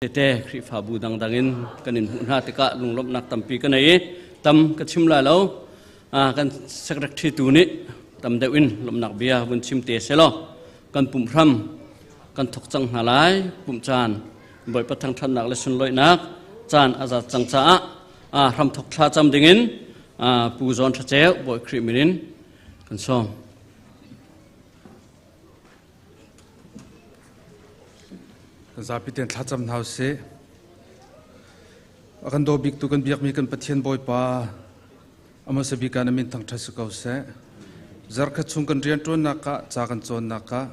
Tete Khrihfabu dangdang in kan in hmuh hna tikah lunglawmhnak tampi ka nei i tam ka chim lai lo. Kan secretary tu nih tam deuh in lawmhnak bia vun chim te selaw kan pumh hram kan thok cang hna lai. Pumh caan Bawipa thangṭhatnak le sunlawihnak caan a zat cang caah hramthok thla cam dingin Pu Zawn Ṭha Ceu Bawi Khrih min in kan sawm. Kan zapi tein thlacam hna usih. A kan daw biktu kan biakmi kan Pathian Bawipa amasa bik ah na min thangṭhat si ko seh. Zarkhat chung kan rianṭuannak ah, ca kan cawnnak ah,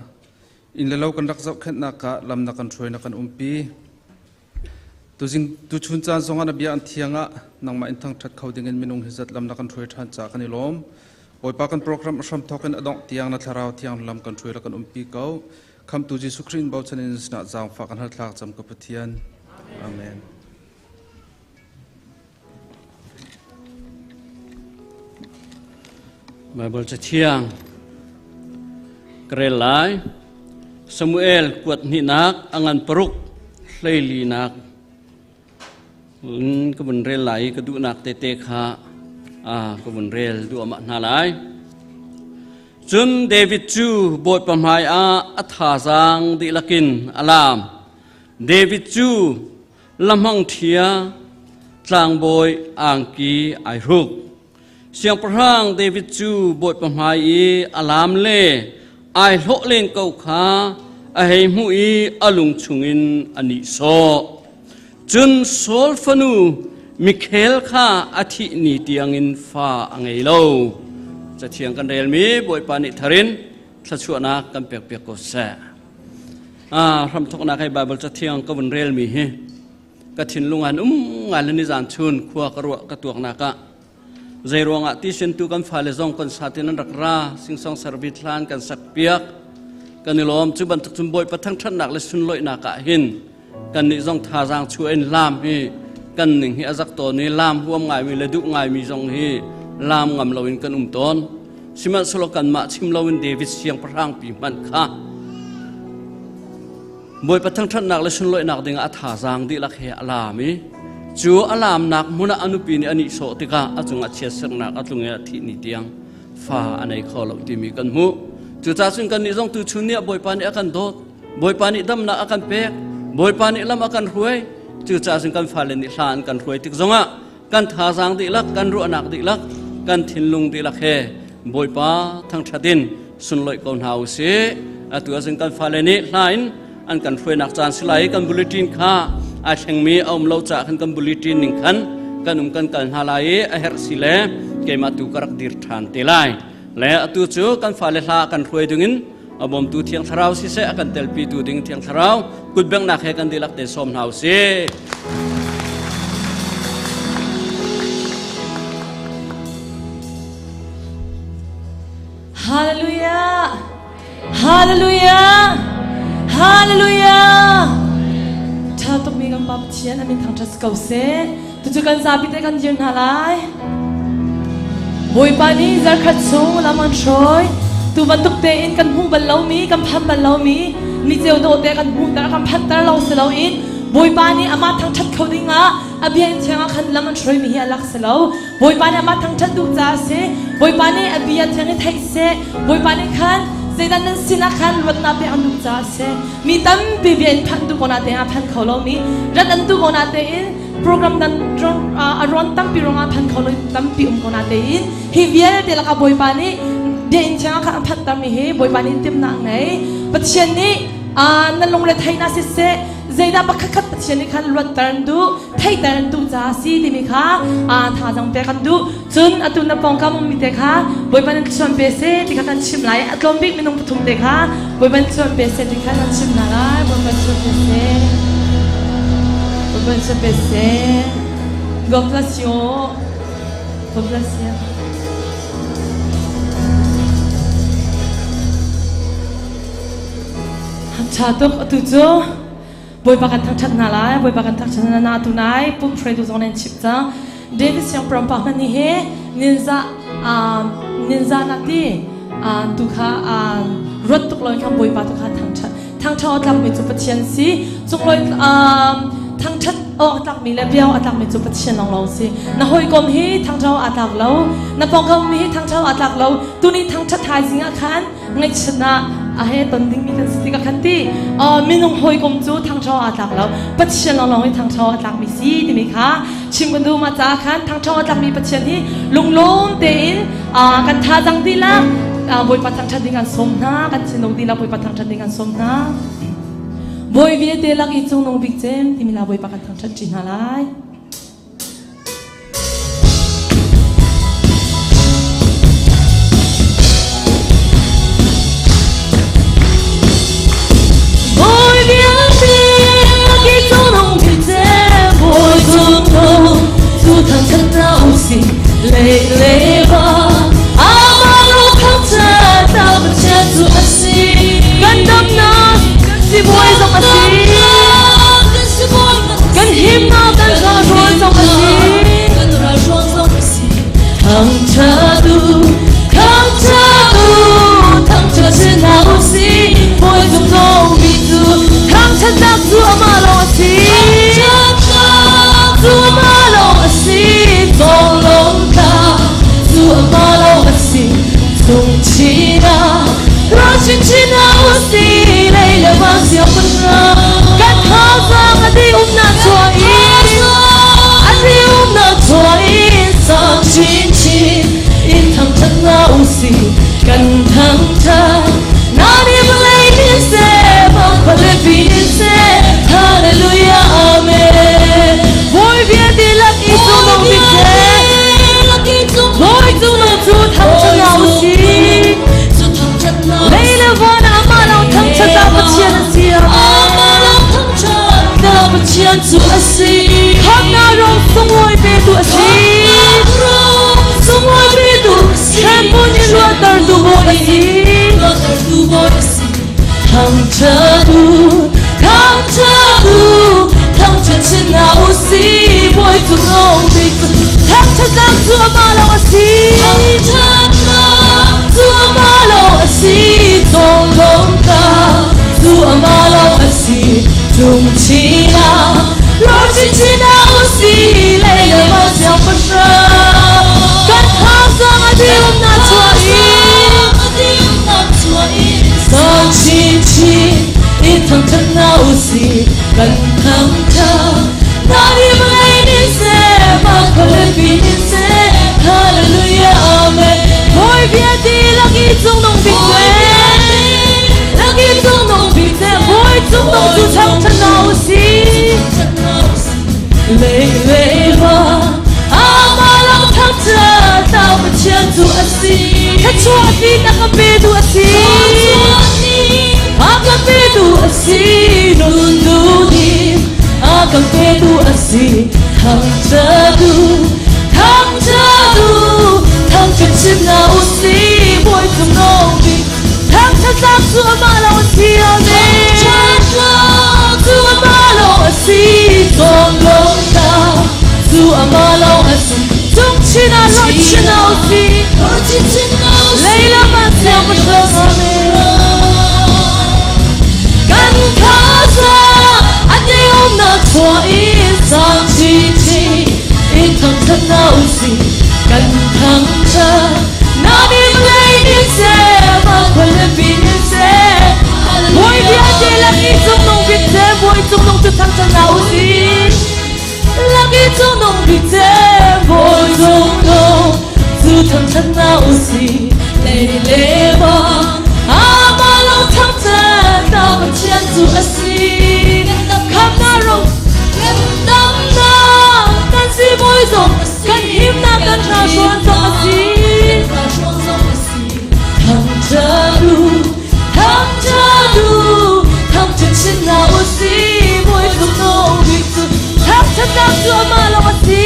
inn le lo kan rak zohkhenhnak ah lam na kan hruai na kan umpi. Tuzing tuchun caan zongah na bia an thiang ah nangmah in thangṭhat kho dingin minung hi zat lam na kan hruai ṭhan caah kan i lawm. Bawipa kan program a hram thawk in a dongh tiang na thlarau thiang lam kan hruai le kan umpi ko. Khamtu Jesuh Khrih in bochan in sinah zaangfah kan hal thlak cam ka Pathian. Amen. Bible cathiang ka rel lai. Samuel kuat hnihnak a ngan paruk hleilinak in ka vun rel lai i ka duhnak tete kha ka vun rel duahmah hna lai. Cun David cu Bawipa hmaiah a thazaang dihlak in a laam. David cu lamhang ṭhia tlangbawi angki ai hruk. Siangpahrang David cu Bawipa hmai i a laam le ai hlawh len ko kha a hei hmuh i a lung chungin a nihsawh. Cun Saul fanu Mikhel kha a thih ni tiangin fa a ngei lo. Cathiang kan relmi Bawipa nih tharin thluachuahnak kan pekpiak ko seh. Hramthawknak hei Bible cathiang ka vun relmi hi ka thinlung an um ngai le nizan chun khua ka ruah ka tuaknak ah zei ruangah ti tu kan fale zong kan satin an rak ra singsong service hlan kan sak piak kan i lawm cu bantuk cun Bawipa thangṭhatnak le sunlawihnak ah hin kan nih zong thazaang chuah in lam hi kan ning hi a zak tawn i lam huam ngaimi le duh ngaimi zong hi lam ngam loin kan um tawn sihmanhsehlaw kanmah chim loin David siangpahrang pi hmanh kha Bawipa thangṭhatnak le sunlawihnak dingah a thazaang dihlak he a laam i cu a laamnak hmun ah a nupi nih a nihsawh tikah a cungah chiatsernak a tlung i a thih ni tiang fa a nei kho lo timi kan hmuh. Cucaah cun kannih zong tuchun ni ah Bawipa nih a kan dawt, Bawipa nih damnak a kan pek, Bawipa nih lam a kan hruai. Cucaah cun kan fale nih hla an kan hruai tik zongah kan thazaang dihlak, kan ruahnak dihlak, kan thinlung dihlak he Bawipa thangṭhat in sunlawih ko hna u sih. Atu ahcun kan fale nih hla in an kan hruainak caan si lai kan bulletin kha ai thlengmi a um lo caah khan kan bulletin ning khan kan um kan kal hna lai i a herh si le keimah tu ka rak dir ṭhan te lai. Le atu cu kan fale hla kan hruai dingin a bawmtu Thiang Thlarau siseh a kan telpitu ding Thiang Thlarau kutbenghnak he kan dihlak te sawm hna u sih. Hallelujah! Hallelujah! Hallelujah! Tha tukmi kan Pa Pathian amin thangṭhat ko seh. Tucu kan zapi te kan dir hna lai. Bawipa nih zarkhat chung lam an hruai. Tu bantuk tein kan hmuh bal lomi, kan phan bal lomi, ni ceu dawh te kan hmuhter, kan phanter lo si loin Bawipa nih amah thangṭhat kho dingah a bia in thiang ah khan lam an hruaimi hi a lak si lo. Bawipa nih amah thangṭhat duh caah a si. Bawipa nih a bia thiang i theih seh. Bawipa nih khan zeidah nan sinah khan luatnak pek an duh caah a si. Mi tampi bia in phanh duh ko na tein a phan kho lomi, rat an duh ko na tein program dan a ruan tampi ruangah phan kho lo tampi um ko na tein hi vialte lakah Bawipa nih bia in thiang ah khan a phanhtermi hi Bawipa nih timhnak a ngei. Pathian nih na lungre theihnak siseh zeidah pakhat khat Pathian nih khan luatter an duh theihter an duh caah si timi kha thazaang pek an duh cun atu na pawngkam ummi te kha Bawipa nan thluachuan pe seh ti kha kan chim lai a tlawm bik minung pathum te kha Bawipa nan thluachuan pe seh ti kha kan chim hna lai Bawipa thluachuan pe seh Bawipa thluachuan pe seh God bless you God bless you Tha tuk atu cu Bawipa kan thangṭhat hna lai Bawipa kan thangṭhat hna na tu nai pum hruaitu zong nan chim cang David siangpahrang pa hmanh nih he ninza ninza na ti tu kha ruat tuk loin khan Bawipa tu kha thangṭhat thangṭhat awk tlakmi cu Pathian si cungloi. awk a tlakmi le bia a tlakmi cu Pathian lawnglawng si. Na hawikom hi thangṭha aa tlak lo, na pawngkam mi hi thangṭha aa tlak lo. Tuni thangṭhat thaizing ah khan ngaihchiatnak a he ton dingmi kan si tikah khan ti minung hawikom cu thangṭha aa tlak lo. Pathian lawnglawng hi thangṭha aa tlakmi si timi kha chim kan duh. Mah caah khan thangṭha aa tlakmi Pathian hi lunglawm tein kan thazaang dihlak Bawipa thangṭhat ding an sawm hna, kan thinlung dihlak Bawipa thangṭhat ding an sawm hna. Bawi vialte lak i cungnung bik cem timi la Bawipa kan thangṭhat ṭi hna lai. Bawi vialte lak i cungnung bik cem, Bawi cungnung cu thangṭhat hna usih, lei le va. Amah lo thangṭhat ta Pathian cu a si. Kan damnak kan sibawi zong a si. Kan himnak kan ralhrual zong a si. Thangṭhat u, thangṭhat u, thangṭhat si hna u sih. Bawi cung mi cu thangṭhatnak cu amah lawng a si. Cu amah lawng a si. Conglawmhnak cu amah lawng a si. Chungchin ah ral chinchin ah u si lei le vang siangpahrang kan thazaang a dih umnak chuah in a dih umnak chuah in sang chinchin in thangṭhat hna u si kan thangṭhat na nih vawlei ni seh bang khualipi ni seh. Hallelujah, Amen. Bawi vialte lak i cungnung bik Bawi cungnung cu thangṭhat hna u sih. Lei le van ah amah lawng thangṭhat ah Pathian a si. Amen. Pathian cu a si. Khamhnak rong sunglawi petu a si. Sunglawi petu hremhmun in luattertu Bawi a si. Thangṭhat u, thangṭhat u, thangṭhat chin hna u sih, Bawi cungnung bik cu thangṭhatnak cu amah lawng a si. Thangṭhatnak cu amah lawng a si, conglawmhnak cu amah lawng a si. Cungchin ah, lawr chinchin ah u sih, lei le van siangpahrang kan thazaang a dirumnak chuah i Sang chinchin in thangṭhat hna u sih, kan thangṭhat. Na nih vawlei nih seh, van khualipi nih seh, Hallelujah, Amen. Bawi vialte lak i cungnung bik cem, lak i cungnung bik cem, Bawi cungnung cu thangṭhat hna u sih. Lei lei va, amah lang thangṭhat ta Pathian cu a si. Thluachuah ti na ka petu a si. A ka petu a si. Nun duhdim a ka petu a si. Thangṭhat u, thangṭhat u, thangṭhat chim hna u si. Bawi cungnung bik thangṭhatnak cu amah lawng a si. Amen. Thangṭhatnak cu amah lawng a si. Conglawmhnak cu amah lawng a si. Cungchin ah lorchin ah u si. Leilam ah siangpahrang amen. Kan thazaang a umnak khua in sang chinchin in thangṭhat hna u sih. Kan thangṭhat na nih vawlei nih seh, van khualipi nih seh. Bawi vialte lak i cungnung bik seh, Bawi cungnung cu thangṭhat hna u sih. Laki cungnung bik cem Bawi cungnung cu thangṭhat hna u sih. Lei le bang amah lawng thangṭhat ta Pathian cu a si. Khamhnak rong kan damnak kan sibawi zong kan himnak kan hrakhrawn zong a si. Thangṭhat u, thangṭhat u, thangṭhat chin hna u sih, Bawi cungnung bik cu thangṭhatnak cu amah lawng a si.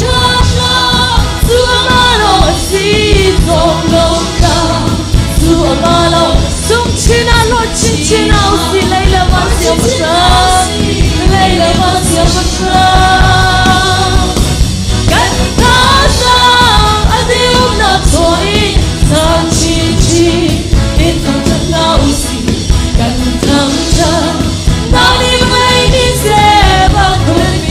Thangṭhatnak cu amah lawng a si, conglawmhnak cu amah lawng sung chin ah lawt chinchin ah u sih, lei le van siangpahrang, lei le van siangpahrang. Kan thazaang a dirumnak chaw in sang chinchin in thangṭhat hna u sih. Kan thangṭhat na nih vawlei nih seh van khualipi.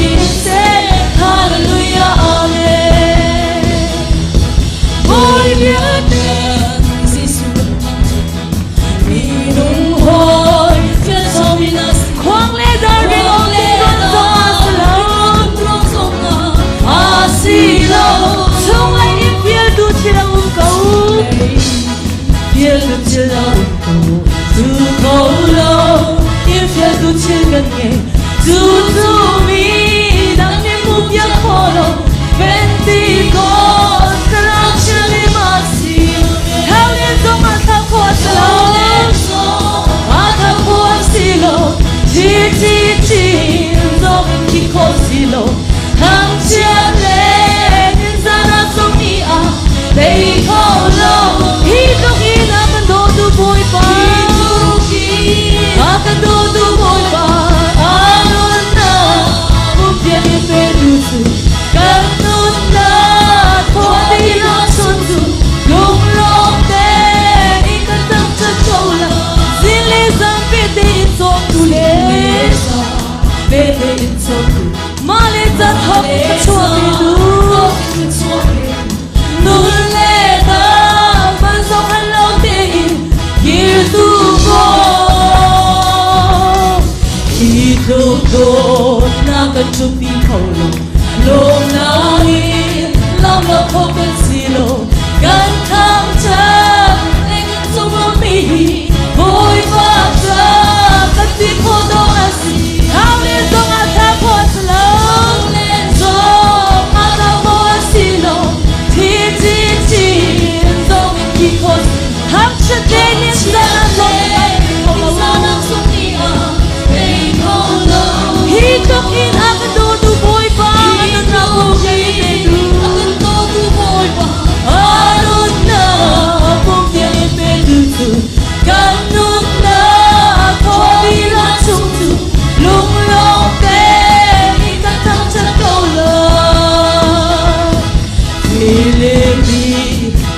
kan ngei. Cu cu mi dang nih hmu piak kho lo Pentecost thlarau thianghlim a si. Thau len zong ah thlau khawh a si lo. Ah thlau khawh a si lo. Thi thi thi zong in thi khawh si lo. Thangchiat le ninzan ah sungmi ah tei kho lo. Hi tluk in a kan dawtu Bawipa. A kan dawtu Bawipa. A nunnak pumpiak in petu cu kan nunnak thawti lo chun cu lunglawm tein kan thangṭhat ko la. Zing le zan pete in cawmtu le pete in cawmtu mah le can thawk in thluachuah petu nun le dam van zohkhan lo tein kirtu ko. Hi tluk dawtnak kan ṭupi kho lo, lawmnak in lam lo kho kan si lo. Kan thangṭhat le kan cungmi hi Bawipa ca kan ti khawh dawh a si. Thau le zong ah thla khawh a si lo. Zong ah thla khawh a si lo. Thi thi thi zong in thi khawh si. Thangṭhat le ninzan ah Hi tluk in a kan dawtu Bawipa, a nunnak pum petu, a nunnak pum tiang in petu cu kan nunnak thawpi chung cu lunglawm tein kan thangṭhat ko lai. Filipi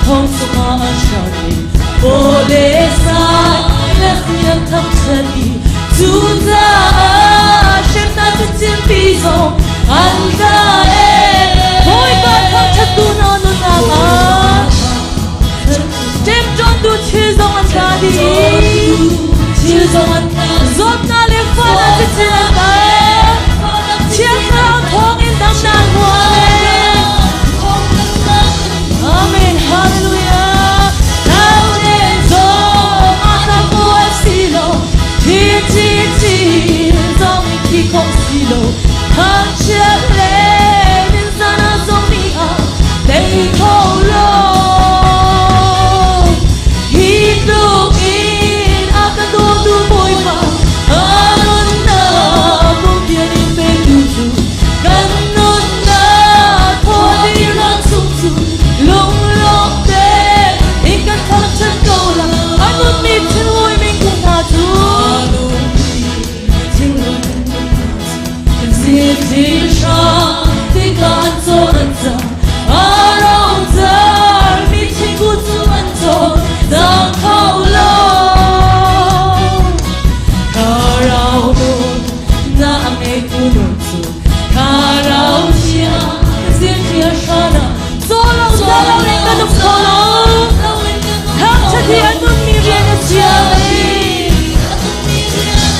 thong chungah an hran i Pawlesai lesbian thangṭhat i cucaah hremnak chinchinpi zong an tla e. Bawipa thangṭhattu hna nunnak ah ṭemṭawntu thil zong an tla dih i thil zong an zawtnak le fahnak chinchin an tla e. Thiang Thlarau thawngin damnak hmuh Amen. Amen. Hallelujah. Thau le zong ah ta ko si lo. Thi thi thi zong thi khong si lo. Thangchiat le ninzan ah zong mi ah tei kho lo. Hi tluk in a kan dawtu Bawipa, a nunnak pumpian in petu cu kan nunnak thawti ram chung cu lunglawm tein kan thangṭhat ko lai. A nunmi thinhoi mingkung hna cu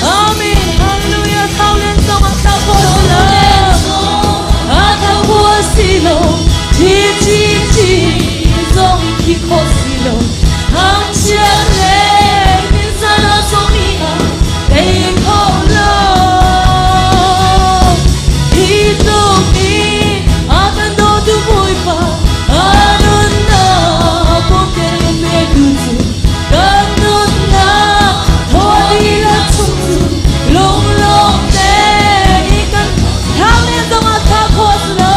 Amen. Hallelujah. Thaulen zong ah thau ko lo. A thau ko si lo. Thi thi thi zong thi kho si lo. Thang chia le min sana zong ni ah tei kho lo. Hi tluk in a kan dawtu Bawipa a nunnak pumten me tu cu kan nunnak thawli la chung cu lunglawm tein kan thau len zong ah thla khawh a si lo.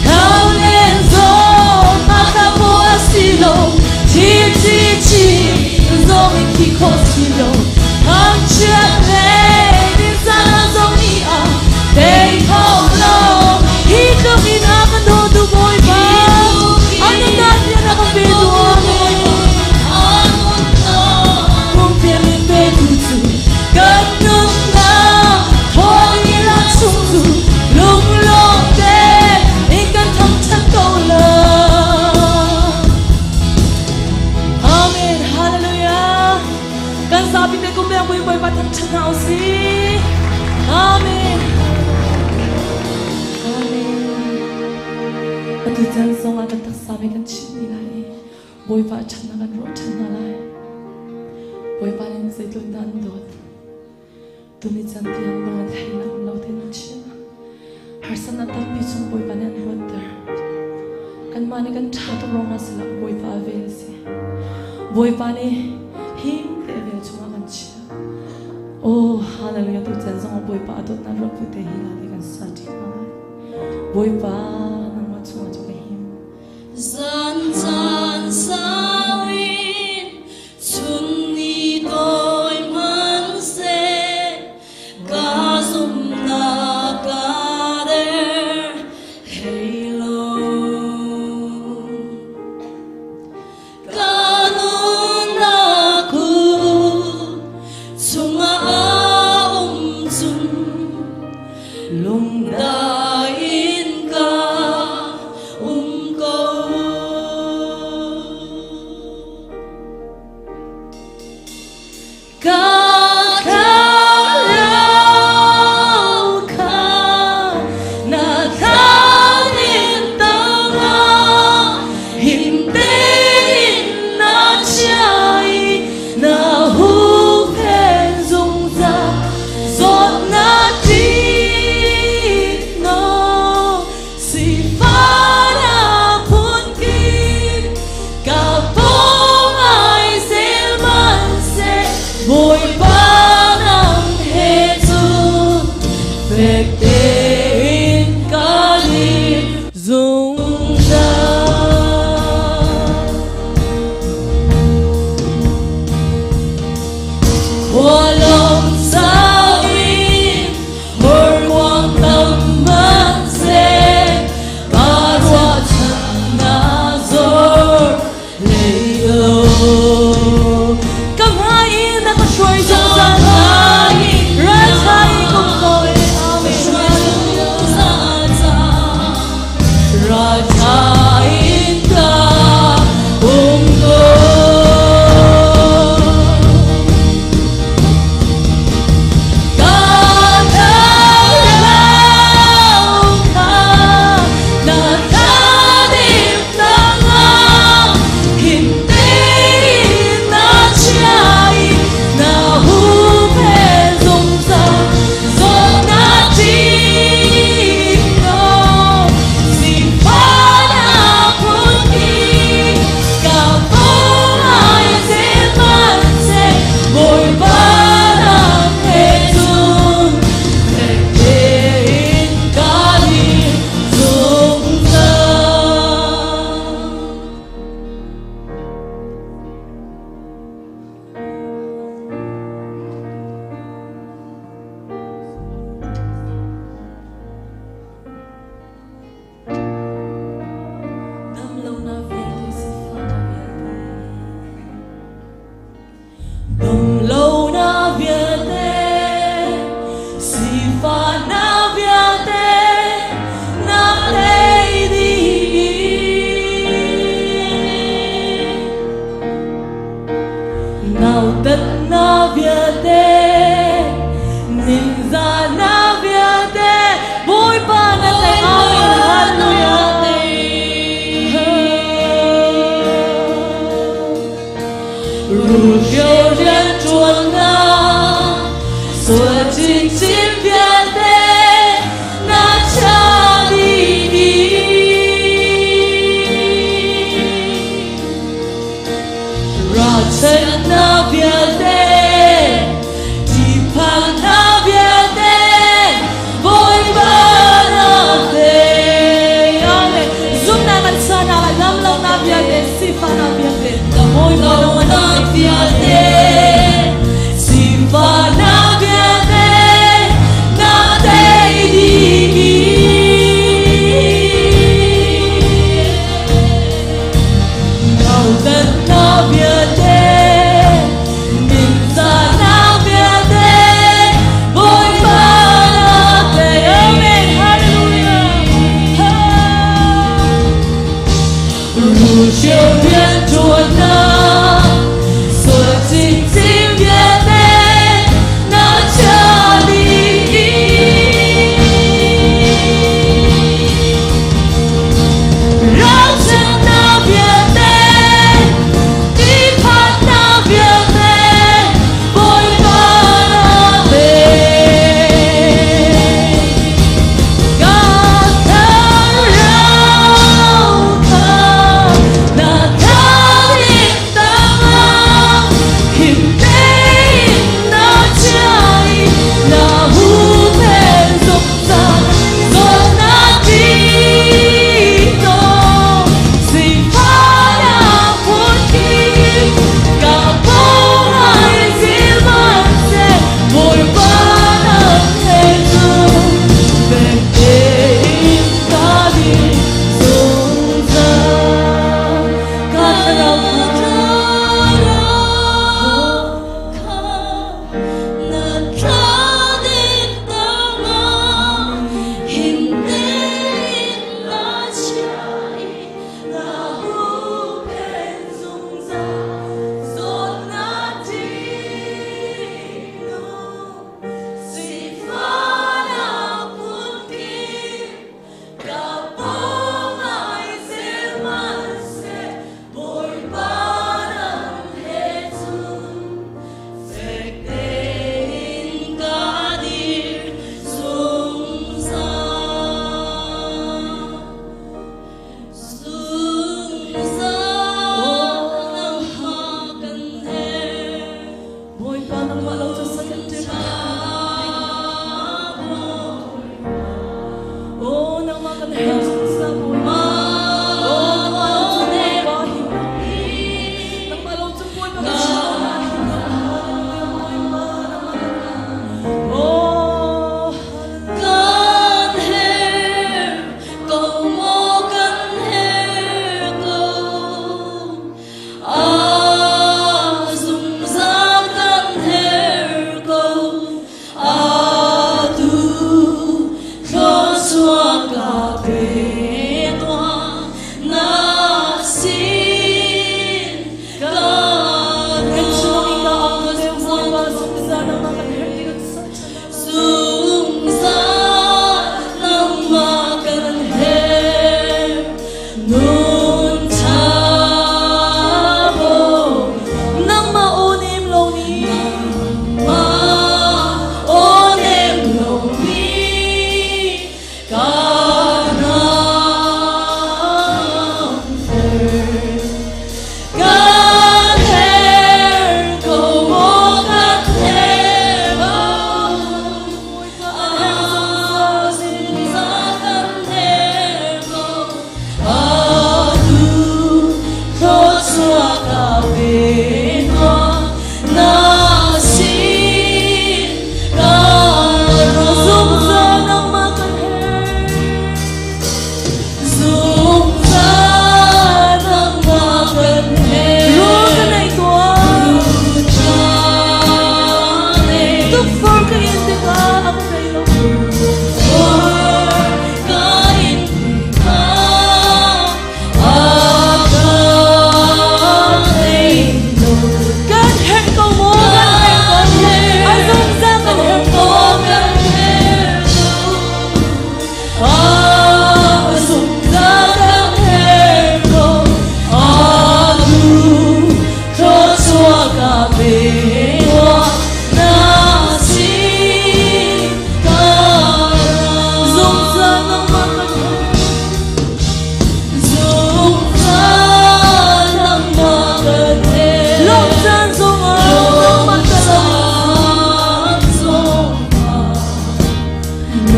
Thau len zong ah thla khawh a si lo. Thi thi thi zong in thi khawh si lo. Thangchiat le ninzan zong ni ah tei kho lo. Hi tluk in a kan dawtu Bawipa, a nunnak tiang a kan petu Amen. Pumpian in petu cu kan nunnak thawng i rak chung cu lunglawm tein kan thangṭhat ko lai. Amen. Hallelujah. Kan zapi te kum leng buin Bawipa thangṭhat hna usih. Amen. Amen. Atu caan zong ah kan taksa ve kan chim ni lai i Bawipa ṭhatnak kan ruah ṭhan hna lai. Bawipa nih zeitluk dah an dawt. Tuni caan tiang lung an theihnak um lo tein an chim. Harsatnak tampi chung Bawipa nih an luatter. Kanmah nih kan ṭha tuk ruangah si lo, Bawipa a vel a si. Bawipa nih him te a vel chungah kan chiah. Oh, hallelujah, tu caan zong ah Bawipa a dawtnak ruahpu te hi la te kan sa ṭi hna lai. Bawipa, nangmah chungah cu ka him. Zan caan sau in chun ni tawi hmanhseh ka zumhnak a der hlei lo. Ka nunnak hu chungah a um cun lungdai in ka um ko. Ka thlarau kha na thangin tangah him tein na chia i na huhphenh zungzal zawtnak ṭihnung sifahnak phunkip ka pawng ai zel hmanhseh Bawipa nang he cun fek tein ka dir zungzal. Khualawng sau in horkuang tam hmanhseh ka ruahchannak zor hlei lo. Ka hmai in na ka hruai zungzal lai, ralṭha i kum ko e. Amen. Hruai zungzal ca.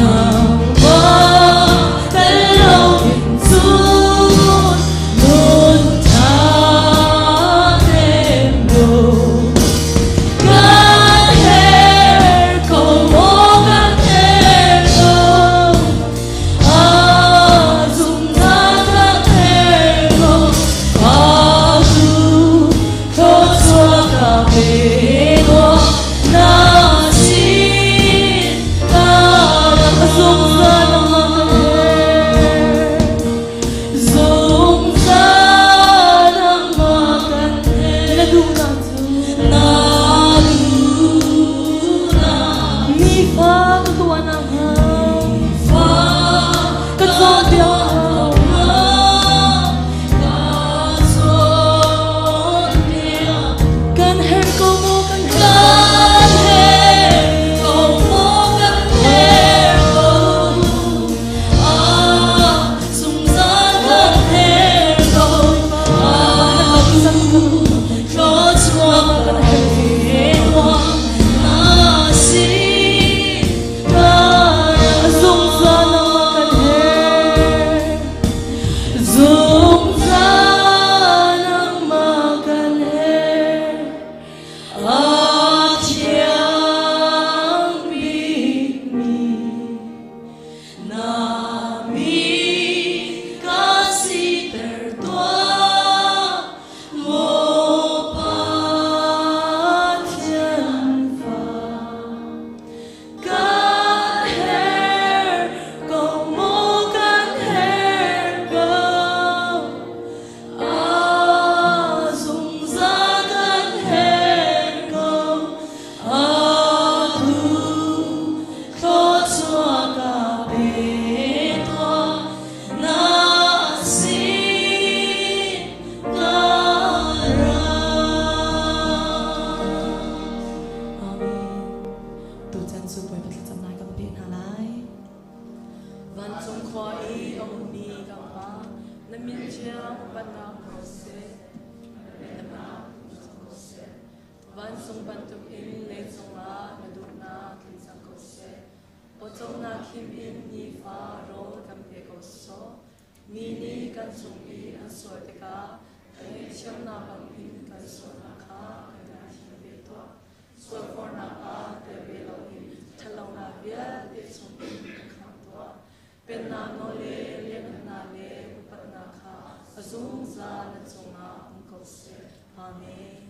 Nangmah tel loin cun nun ṭha nem lo. Kan herh ko maw kan herh ko. A zungzal kan herh ko. Atu thluachuah ka pe tuah na sin ka rak zungzal nangmah kan herh. Zungzal nangmah kan herh. Na duhnak cu Na duhnak nifa ka tuah nakhnga fa ka cawnpiak hau. Ka cawnpiak. Kan herh ko maw kan herh. Kan herh ko maw kan herh ko. Ah, zungzal kan herh ko. Atu thluachuah kan herh tuah na sin ka rak Zungzal nangmah kan herh. Zungzal nangmah kan herh. A thiang bikmi na mi ka siter tuah maw Pathian fa kan herh ko maw kan herh ko A zungzal kan herh ko atu thluachuah ka pe tuah na sin ka ra. Amen. Tuchan cu Bawipa thlacamnak kan pe hna lai. Vancung khua i a ummi kan Pa, na min thiang upatnak ko seh. Vancung bantukin leicung ah na duhnak tling cang ko seh. Pawcawmnak him in nifa rawl kan pe ko sawh. Mi nih kan cung i an sual tikah kan ngaihthiamnak bangin kan sualnak kha kan ngaithiam ve tuah. Sualforhnak ah tel ve loin ṭhatlonak vialte chungin kan khamh tuah. Pennak nawl le lianhngannak le upatnak kha a zungzal na cungah um ko seh. Amen.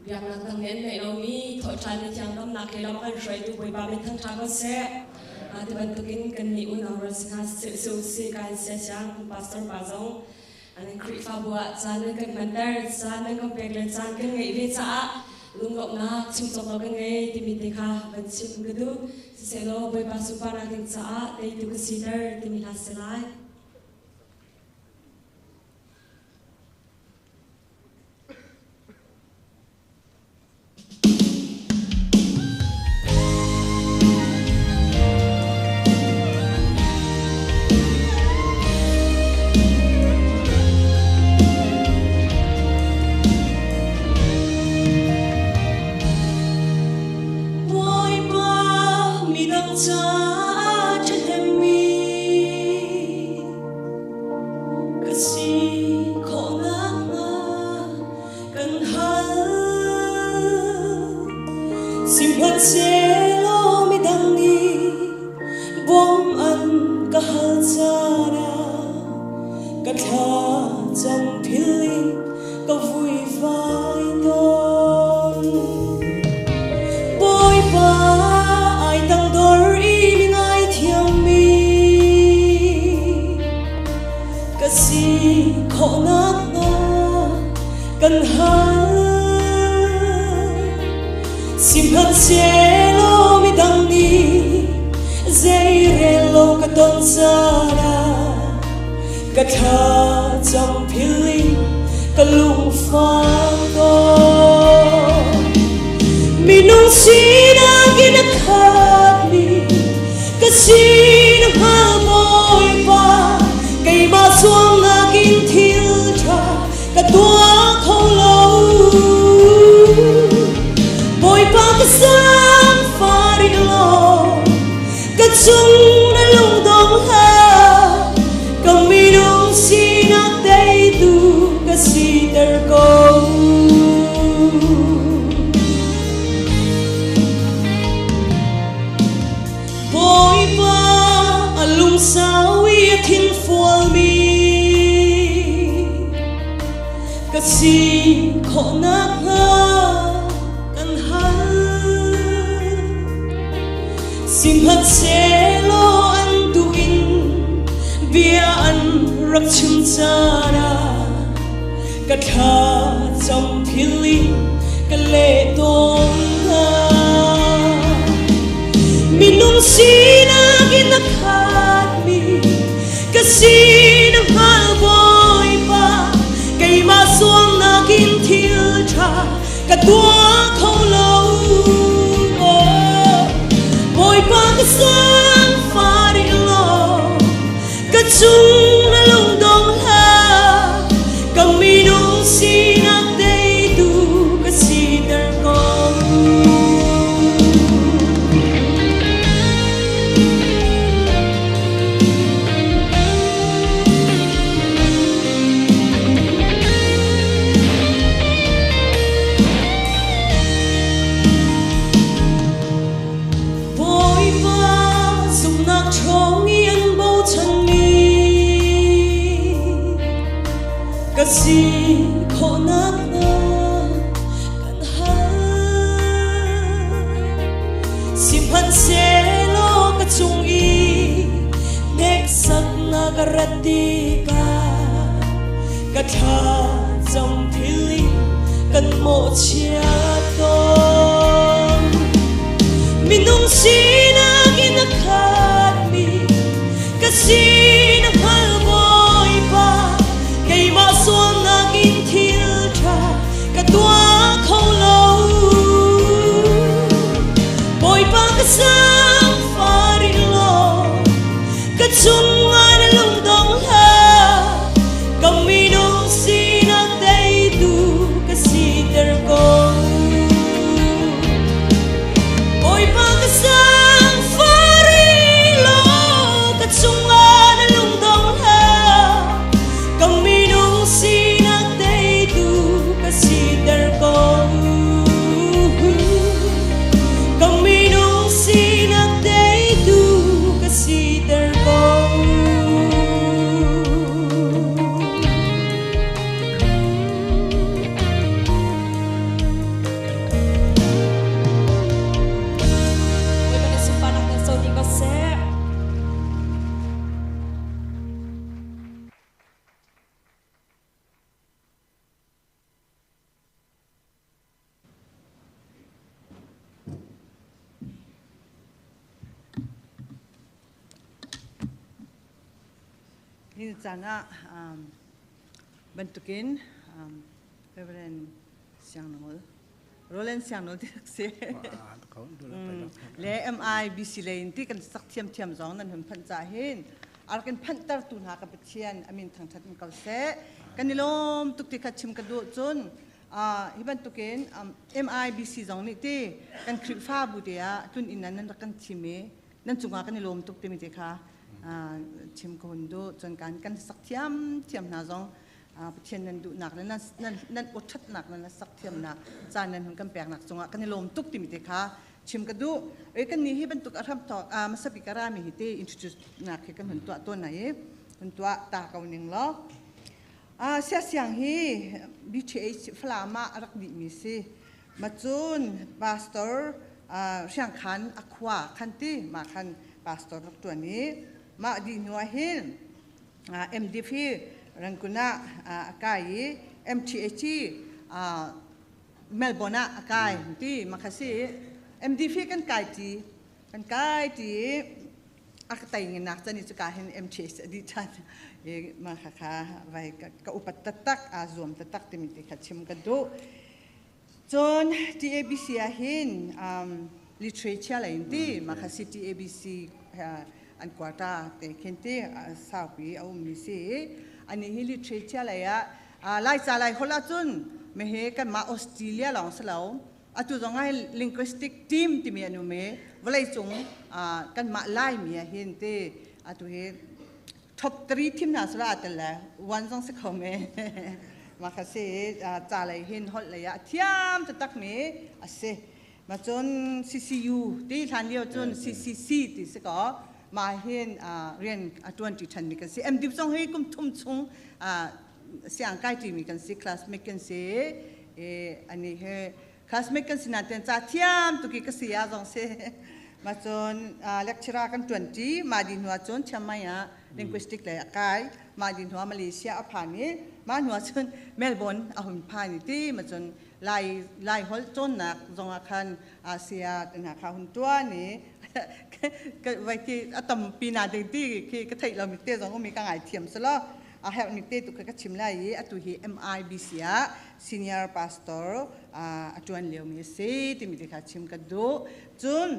Biaknak dang nih an ngeih lomi thawhṭhan ni thiang damnak he lam a kan hruaitu Bawipa min thangṭha ko seh. Ti bantukin kannih unau rual si hna si kai sia siang pastor pa zong an Khrihfabu ah caan nan kan hmanter, caan nan kan pek le caan kan ngeih ve caah lunglawmhnak chim cawk lo kan ngei timi te kha van chim ka duh. Siselaw Bawipa sunparnak ding caah teitu ka siter timi hla si lai. Bawipa midang caah ṭhahnemmi Ka si khawh nakhnga kan hal. Sihmanhsehlaw midang nih bawm an ka hal caan ah ka thlacam philh in ka vuivai tawn. Bawipa ai tangdor i mi ngaithiammi ka si khawh nakhnga kan hal. Sihmanhsehlaw midang nih zeirel lo ka ton caan ah ka thlacam philh in ka lungfang tawn. Minung sinak in a khatmi ka sin hngal Bawipa, keimah sualnak in thil ṭha ka tuah kho lo. Bawipa ka zaangfah rih law, ka cung na lungdong hlah, ka minung sinak teitu ka siter ko. Bawipa a lungsau i a thinfualmi ka si khawh nakhnga kan hal. Sihmanhsehlaw an duh in bia an rak chim caan ah ka thlacam philh in ka leh tawn hna. Minung sinak in a khatmi ka sin a hngal Bawipa, keimah sualnak in thil ṭha ka tuah kho lo. Bawipa ka zaangfah rih law, ka cung na lungdong hlah, ka minung sinak teitu ka siter ko. Bawipa zumhnak ṭhawng i an bochanmi ka si khawh nakhnga kan hal. Sihmanhsehlaw ka cung i hneksaknak a rat tikah ka thlacam philh in kan mawhchiat tawn. Minung sinak in a khatmi ka sin a hngal Bawipa, keimah sualnak in thil ṭha ka tuah kho lo. Bawipa ka zaangfah rih law, ka cungah na lungdong hlah, ka minung sinak teitu ka siter ko. Bawipa ka zaangfah. Ni caan ah bantukin Reverend Siang Nawl Roland Siang Nawl ti si le MIBC lei in ti kan sak thiamthiam zong nan hun phanh ca hin a rak in phanhtertu hna ka Pathian amin thangthat in ko seh. Kan i lawm tuk ti kha chim ka duh cun hi bantukin MIBC zong nih ti kan Khrihfabu te ah tlun inn nan rak kan thim i nan cungah kan i lawm tuk timi te kha chim ka hun duh. Cun kan kan sak thiam thiam hna zong Pathian nan duhnak le nan nan awṭhatnak nan sak thiamnak caan nan hun kan peknak cungah kan i lawm tuk timi te kha chim ka duh. E kan nih hi bantuk a hram thawk hmasa bik a rami hi te introduce nak hi kan hun tuah tawn na i hun tuah ta ko ning law. Sia siang hi BTH Falam ah a rak dihmi si. Macun pastor Hriangkhan a khua khan ti ma khan pastor rak tuan i mah dih hnu ah hin MDF hi Rangoon ah a kai i MTH hi Melbourne ah a kai ti ma kha si. MDF hi kan kai ti kan kai ti a ka tai nginak chan i cuka hin MTH a dih ṭhan i ma kha kha vai ka upat taktak aa zuam taktak timi ti kha chim ka duh. Cun TABC ah hin literature lei in ti ma kha si TABC an quarter te khin ti saupi a ummi si. Ani hi literature lei ah Laica Lai holh ahcun mehe kanmah Australia lawng si lo, atu zong ah linguistic team timi an um i vawleicung kanmah Laimi ah hin ti atu hi top 3 thim hna sala tel le one zong si kho me. Mah kha si ca lei hin holh lei ah thiam taktak mi a si. Ma cun CCU ti hlan lio cun CCC ti si ko ma hin rian a tuan ti than mi kan si. MD zong hi kum thum chung siang kai ti mi kan si, classmate kan si. E ani he classmate kan si na ten ca thiam tuki ka si ya zong si. Ma cun lecturer kan tuan ti ma di hnu cun Chiang Mai ah linguistic lei a kai. Ma di hnu Malaysia a phan i ma hnu cun Melbourne a hun phan i ti ma cun Lai Lai holh cawnnak zong ah khan Asia hna kha hun tuan i vai ki a tampi na ding ti khi ka theih lo mi te zong umi ka ngai thiam selo a herh mi te tu kha ka chim lai i atu hi MIBC ah senior pastor a tuan lio mi si timi te kha chim ka duh. Cun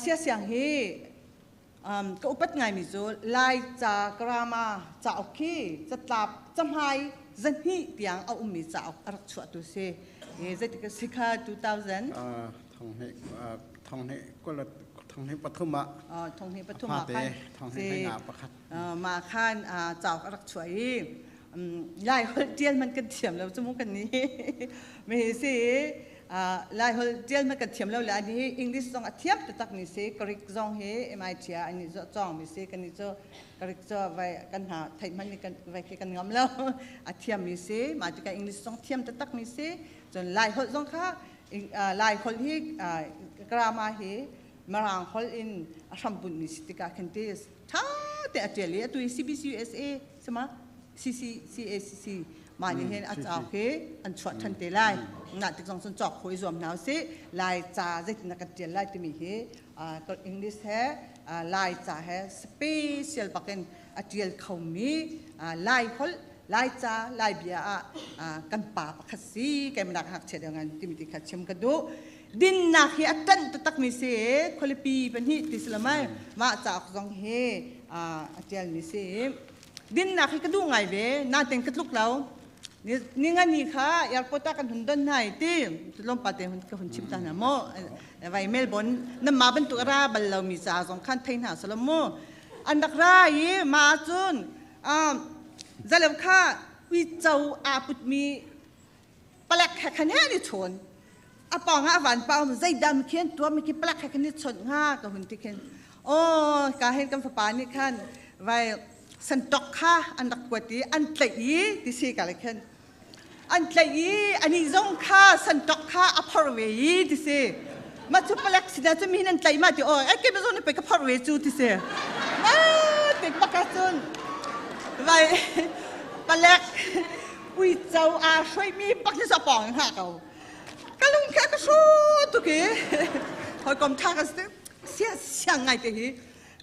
sia siang hi ka upat ngaimi cu Lai ca grammar cauk khi catlap cahmai zahnih tiang a ummi cauk a rak chuahtu si. Zeitik a si kha 2000 Thonghnih 2023 ah. 2023 ah khan mah khan cauk a rak chuah i Lai holh ṭial man kan thiam lo cu mu kan nih mi si. Lai holh ṭial man kan thiam lo le ani English zong a thiam taktak mi si, Greek zong hi MIT ah ani cawng mi si. Kan nih cu Greek cu vai kan hna theih hmanh kan vai khi kan ngam lo. A thiam mi si. Mah tikah English zong thiam taktak mi si. Cun Lai holh zong kha Lai holh hi grammar hi Mirang holh in a hrambunh mi si tikah khin ti ṭha te a ṭial i atu hi CBCUSA sama CCCACC mah nih hin a cauk hi an chuah ṭhan te lai. Na tik zong cun cawk khawh i zuam hna usih. Lai ca zeitin dah kan ṭial lai timi hi English he Lai ca he special bakin a ṭial khomi Lai holh Lai ca Lai bia ah kan pa pakhat si keimah ngakchia deuh ngan timi ti kha chim ka duh. Dinnak hi a ṭanh taktak mi si, khualipi pahnih ti si lo mai mah cauk zong hi a ṭialmi si. Dinnak hi ka duh ngai ve nain ka tluk lo. Ni nga ni kha airport ah kan hun don hna i ti tlawmpal te hun ka hun chim ta hna mu. Vai Melbourne nan ma bantuk a ra bal lomi ca zong khan thei hna selaw mu. An rak ra i ma cun zaleu kha uico aa putmi palek he khan he ni chawn a pawng ah van pau zeidah mi khian tuah mi khi palek he khan ni chawnh hnga ka hun ti khin aw ka hen kan fapa nih khan vai santok kha an rak kuat i an tlaih i ti si ka le khin an tlaih i ani zong kha santok kha a phor ve i ti si. Ma cu palek sina cu mi hin an tlaih ma ti aw ai ke zong ni pe ka phor ve cu ti si. Ma te baka cun vai palek uico aa hruaimi bak hi pawng in hngah ko. Ka lung kha ka hru tuk i hawikom ṭha ka si sia siang ngai te hi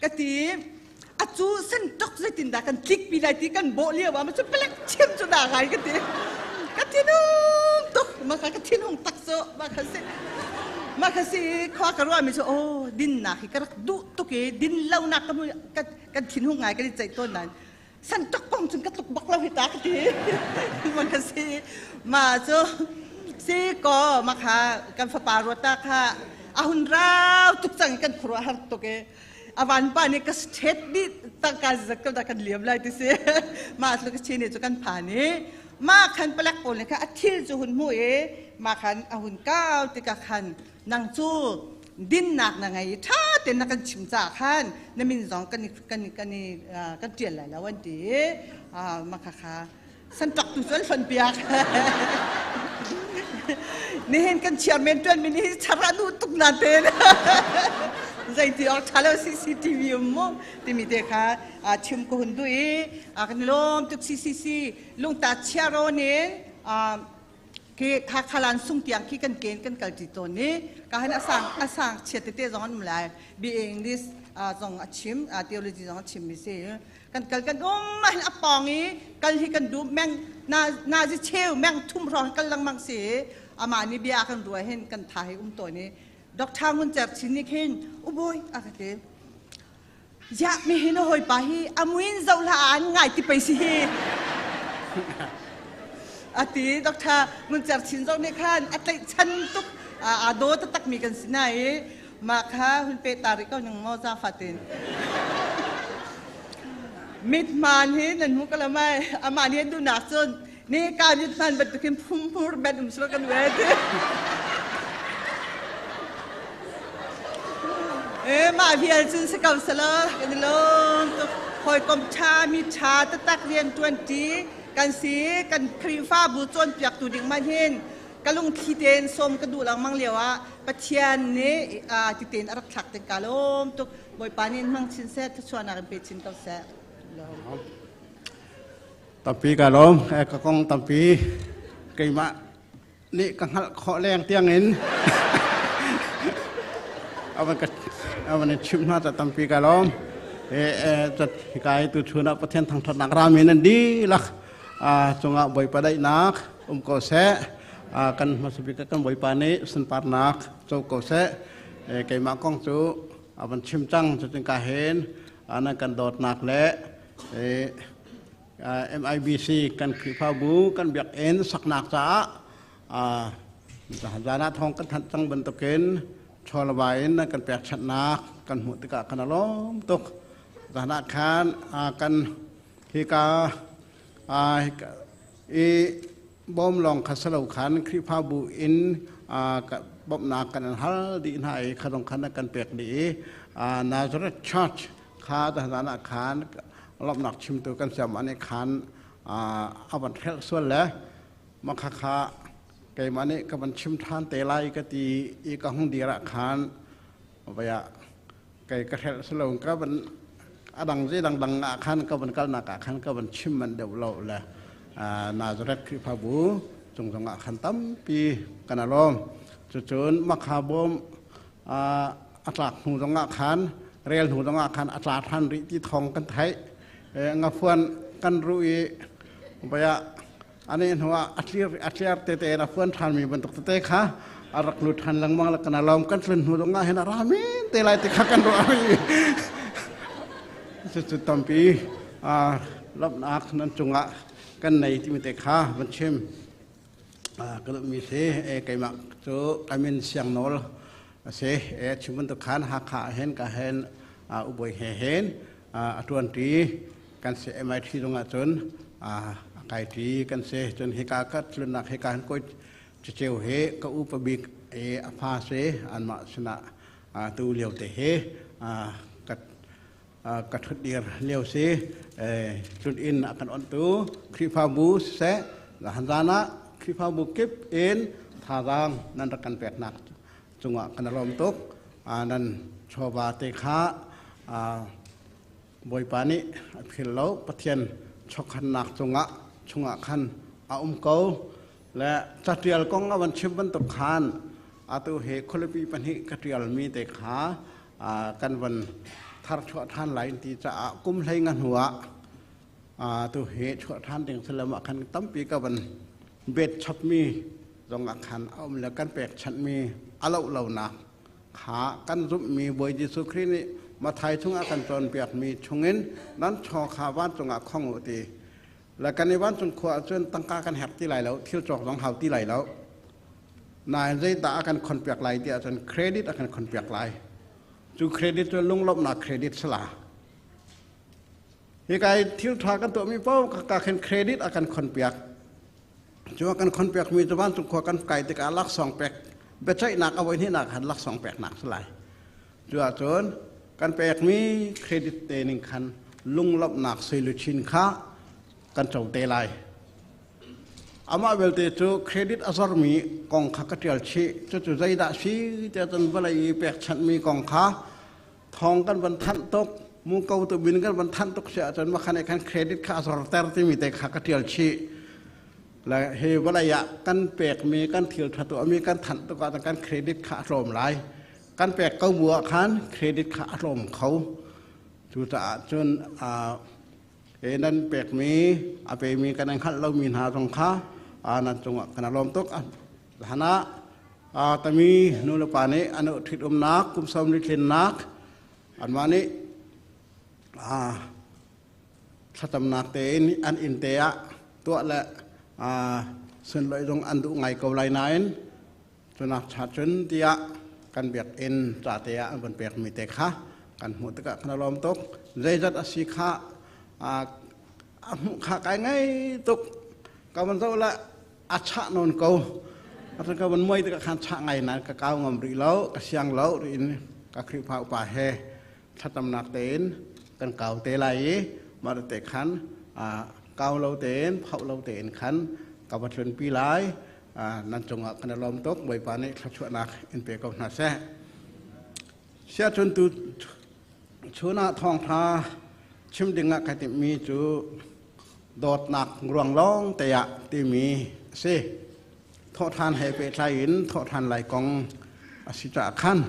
ka ti. Acu sen tok zeitin dah kan tlik pi lai ti kan bawh lio ah ma cu palek chim cu da ngai ka ti. Ka thinung tuk ma kha ka thinhung tak cu ma kha si. Ma kha si khua ka ruah mi cu oh dinnak hi ka rak duh tuk i din lo nak ka ka kan thinhung ngai kan i ceih tawn nain san tok kong cun ka tluk bak lo hi ta ka ti. Ma kha si ma cu si ko ma kha kan fapa ruata kha a hun rau tuk cang kan khuaruah har tuk i avan pa nih ka state dih tangka zat ko dah kan liam lai ti si mah tluk chin cu kan phan i mah khan palek pawl nih khan a thil cu hun hmu i mah khan a hun kau tikah khan nang cu dinnak na ngei i ṭha tein na kan chim caah khan na min zong kan kan kan i kan ṭial lai lo an ti i mah kha kha sanṭak tu cu an hlonh piak. Nihin kan chairman ṭuan mi nih char a duh tuk na ten. Zeiti awk ṭha lo CCTV um mu timi te kha chim ka hun duh i kan lawm tuk CCC lungta chiarawn in khi khalan sung tiang khi kan ken kan kal ṭi tawn i ka hin asang asang chia tete zong an um lai BA English zong a chim theology zong a chim mi si. Kan kal kan um ah hin a pawng i kal hi kan duh meng na na zi cheu meng thum hrawng kal lengmang si amah nih bia kan ruah hin kan tha hi um tawn i Dr. Ngun Cer Chin nih khin uboi a ka ti ya mi hin hoi pa hi amuin zoh hlah an ngai ti pei si hi ati Dr. Ngun Cer Chin zong nih khan a tlaih chan tuk a do taktak mi kan si na i mah kha hun pe ta rih ko ning maw zaangfah tein mithmaan hi nan hmu ko lo mai amah nih an duhnak cun ni ka mithmaan bantukin phumhmur ben um sura kan we ti e mah vial cun si ko sala kan i lawm tuk hawikom ṭha mi ṭha taktak rian ṭuan ṭi kan si kan Khrihfabu cawnpiaktu ding man hin ka lungthli tein sawm ka duh lengmang lio ah Pathian nih ti tein a rak thlak te ka lawm tuk. Bawipa nih in hmang chin seh, thluachuahnak in pe chin ko seh. Tampi ka lawm, ka kong tampi keimah nih ka hngalh khawh leng tiangin avan in chimh hna ta tampi ka lawm. Hika hi tu chun ah Pathian thangṭhatnak rami nan dihlak cungah Bawipa daihnak um ko seh. Kan hmasa bik kan Bawipa nih sunparnak co ko seh. Keimah kong cu a van chim cang cutin ka hen nan kan dawtnak le MIBC kan Khrihfabu kan biakinn saknak caah zan ah thawng kan thanh cang bantukin chawlawai in nan kan pekchanhnak kan hmuh tikah kan lawm tuk. Zan ah khan kan hika i bawm lawng kha salo khan Khrihfabu in bawmhnak kan hal dih hna i kha zong khan kan pek dih i Nazareth Church kha zan ah khan lawmhnak chimtu kan siam an i khan a van hrelh sual le makha kha keimah nih ka van chim ṭhan te lai ka ti i ka hung dir ah khan vaya kei ka hrelh silo ka van a dang zei dangdang ah khan ka van kalnak ah khan ka van chim man deuh lo le Nazareth Khrihfabu cung zong ah khan tampi kan alawm cucun makha bawm a tlak hnu zong ah khan rel hnu zong ah khan a tla ṭhan rih ti thawng kan theih ngafuan kan ruh i vaya ani hnu ah a tlir a tliar tete in a fuan ṭhanmi bantuk tete kha a rak lut ṭhan lengmang le kan alawm kan tlun hnu zong ah hin a rami te lai ti kha kan ruah cucu tampi lawmhnak nan cungah kan nei timi te kha van chim ka duhmi si. Keimah cu ka min Siang Nawl a si. Chim bantuk khan Hakha ah hin ka hen ubawi he hen a ṭuanṭi kan si. MIT zong ah cun a kaiṭi kan si. Cun hika ka tlunnak hika hin kawi ceceu he ka upa bik a fa si anmah sinah tu lio te he ka ka ṭhutdir lio si. Tlun inn a kan onhtu Khrihfabu siseh zan ah Khrihfabu kip in thazaang nan rak kan peknak cungah kan lawm tuk. Nan chawva te kha Bawipa nih a phil lo. Pathian chawkhannak cungah chungah khan a um ko le catial kong a van chim bantuk khan atu hi khualipi pahnih ka tialmi te kha kan van. Thar chuah ṭhan lai ti caah kum hlei nga hnu ah tu hi chuah ṭhan ding salam ah khan tampi ka van bet chapmi zong ah khan a um le kan pekchanhmi a loh lonak kha kan zumhmi Bawi Jesuh Khrih nih Mathai chungah kan cawnpiakmi chungin nan chaw kha vancung ah khong u ti le kan i vancung khua ahcun tangka kan herh ti lai lo, thil cawk zong hau ti lai lo. Nain zeidah a kan khonpiak lai ti ahcun credit a kan khonpiak lai. Cu credit cu lunglawmhnak credit sala. Hi kai thil ṭha kan tuahmi paoh ka khin credit a kan khonpiak. Cu a kan khonpiakmi cu vancung khua kan kai tikah laksawng pek biaceihnak a voi hnihnak khan laksawng peknak si lai. Cu ahcun kan pekmi credit te ning khan lunglawmhnak suiluchin kha kan co te lai. Amah belte cu credit a zormi kong kha ka ṭial chih. Cucu zeidah si tiah cun vawlei i pekchanhmi kong kha thawng kan van thanh tuk, mu ko tu bin kan van thanh tuk si ahcun makhan i khan credit kha a zorter timi te kha ka ṭial chih. Le hi vawlei ah kan pekmi, kan thil ṭha tuahmi kan thanh tuk ahcun kan credit kha a tlawm lai. Kan pek ko bu ah khan credit kha a tlawm kho. Cucaah cun e nan pekmi a pemi kan hngalh lomi hna zong kha nan cungah kan lawm tuk. Hana tami nu le pa nih an ṭhit umnak kum som li tlinnak anmah nih thlacamnak tein an inn te ah tuah le sunlawih zong an duh ngai ko lai nain cunak cha cun tiah kan biakinn ca te ah an van pekmi te kha kan hmuh tikah kan lawm tuk. Zeizat a si kha a hmuh kha kai ngai tuk ka van zoh le a chah nawn ko. Atan ka van muai tikah khan chah ngai nain ka kau ngam rih lo, ka siang lo riin ka Khrihfa upa he thlacamnak tein kan kau te lai i mah te khan kau lo tein phauh lo tein khan ka va tlunpi lai. Nan cungah kan i lawm tuk. Bawipa nih thluachuahnak in pe ko hna seh. Siachun tu chun ah thawngṭha chim dingah ka timhmi cu dawtnak ruang lawng te ah timi a si. Thawhṭhan he pehtlai in thawhṭhan lai kong a si caah khan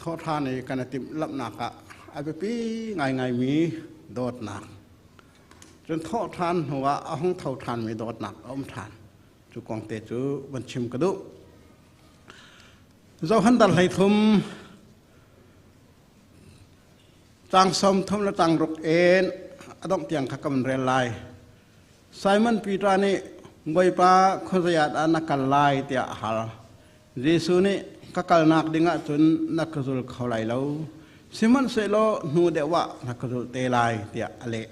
thawhṭhan i kan i timhlamhnak ah a biapi ngaingaimi dawtnak. Cun thawhṭhan hnuah a hung tho ṭhanmi dawtnak a um ṭhan. Cu kong te cu van chim ka duh. Johan dal 13 cang 30 le cang ruk in a dongh tiang kha ka van rel lai. Simon Peter nih Bawipa khuazei ah dah na kal lai tiah a hal. Jesuh nih ka kalnak dingah cun na ka zul kho lai lo. Sihmanhsehlaw hnu deuh ah na ka zulh te lai tiah a leh.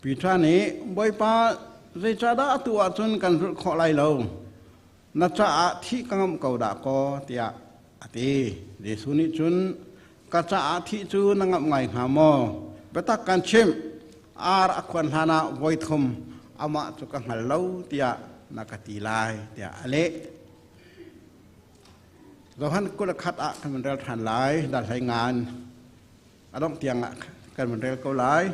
Peter nih Bawipa zeicahdah atu ahcun kan zulh khawh lai lo? Na caah thih ka ngamh ko dah kaw tiah a ti. Jesuh nih cun ka caah thih cu na ngamh ngai hnga maw? Biatak kan chimh, ar a khuan hlanah voi thum amah cu ka hngal lo tiah na ka ti lai tiah a leh. Johan 21 ah kan rel ṭhan lai, dal hlei ngan a dongh tiang ah kan rel ko lai.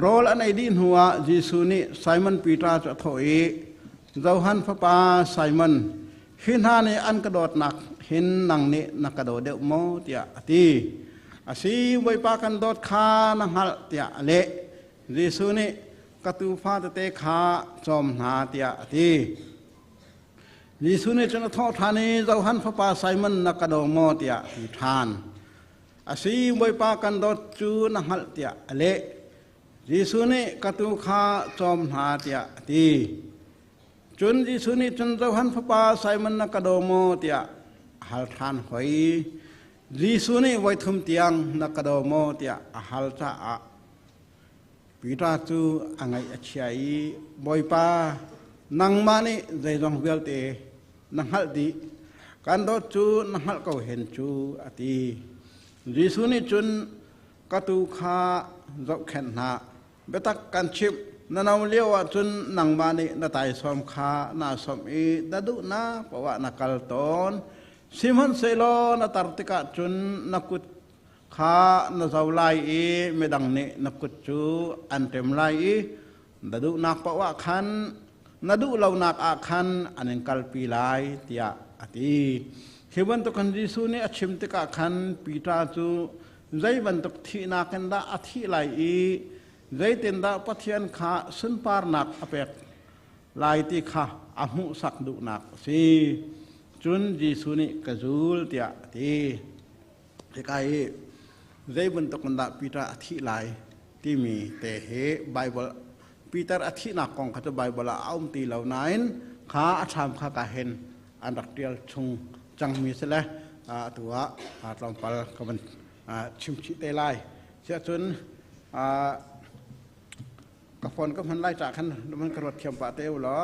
Rawl an ei dih hnuah Jesuh nih Simon Peter cu a thawh i, Johan fapa Simon, hi hna nih an ka dawtnak hin nang nih na ka daw deuh maw? tiah a ti. A si, Bawipa kan dawt kha na hngalh tiah a leh. Jesuh nih ka tuufa tete kha cawm hna tiah a ti. Jesuh nih cun a thawh ṭhan i, Johan fapa Simon na ka daw maw? tiah a ti ṭhan. A si, Bawipa kan dawt cu na hngalh tiah a leh. Jesuh nih ka tuu kha cawm hna tiah a ti. Cun Jesuh nih cun Johan fapa Simon na ka daw maw tiah a hal ṭhan hoi. Jesuh nih voi thum tiang na ka daw maw tiah a hal caah Peter cu a ngaih a chia i Bawipa nangmah nih zeizong vialte na hngalh dih, kan dawt cu na hngalh ko hen cu a ti. Jesuh nih cun ka tuu kha zohkhenh hna, biatak kan chimh, na no lio ahcun nangmah nih na taisawm kha naa sawmh i na duhnak paoh ah na kal tawn. Sihmanhsehlaw na tar tikah cun na kut kha na zo lai i midang nih na kut cu an ṭem lai i na duhnak paoh ah khan na duh lonak ah khan an in kalpi lai tiah a ti. Hi bantuk khan Jesuh nih a chim tikah khan Peter cu zei bantuk thihnak in dah a thih lai i zeitindah Pathian kha sunparnak a pek lai ti kha a hmuhsak duhnak a si. Cun Jesuh nih ka zul tiah a ti. Hika hi zei bantuk in dah Peter a thih lai timi te hi Bible Peter a thihnak kong kha cu Bible ah a um ti lo nain kha a ṭham kha ka hen an rak ṭial chung cangmi si le atu ah tlawmpal ka van chim chih te lai. Siahcun ka phone ka hman lai ca khan man ka ruat thiam pah te u law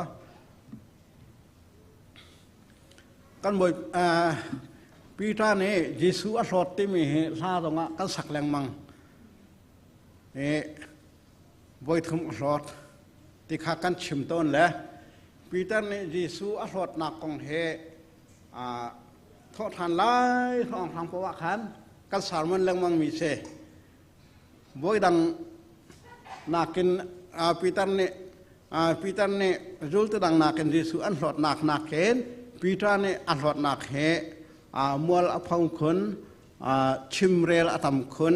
kan bawi Peter nih Jesuh a hlawt timi hi hla zongah kan sak lengmang i voithum a hlawt ti kha kan chim tawn le Peter nih Jesuh a hlawtnak kong he thawhṭhan lai hrawnghrang paoh ah khan kan sermon lengmang mi si. Voidang nakin Peter nih Peter nih zultu dang nakin Jesuh an hlawtnak nakin Peter nih a hlawtnak he mual a pho khun, chimrel a tam khun,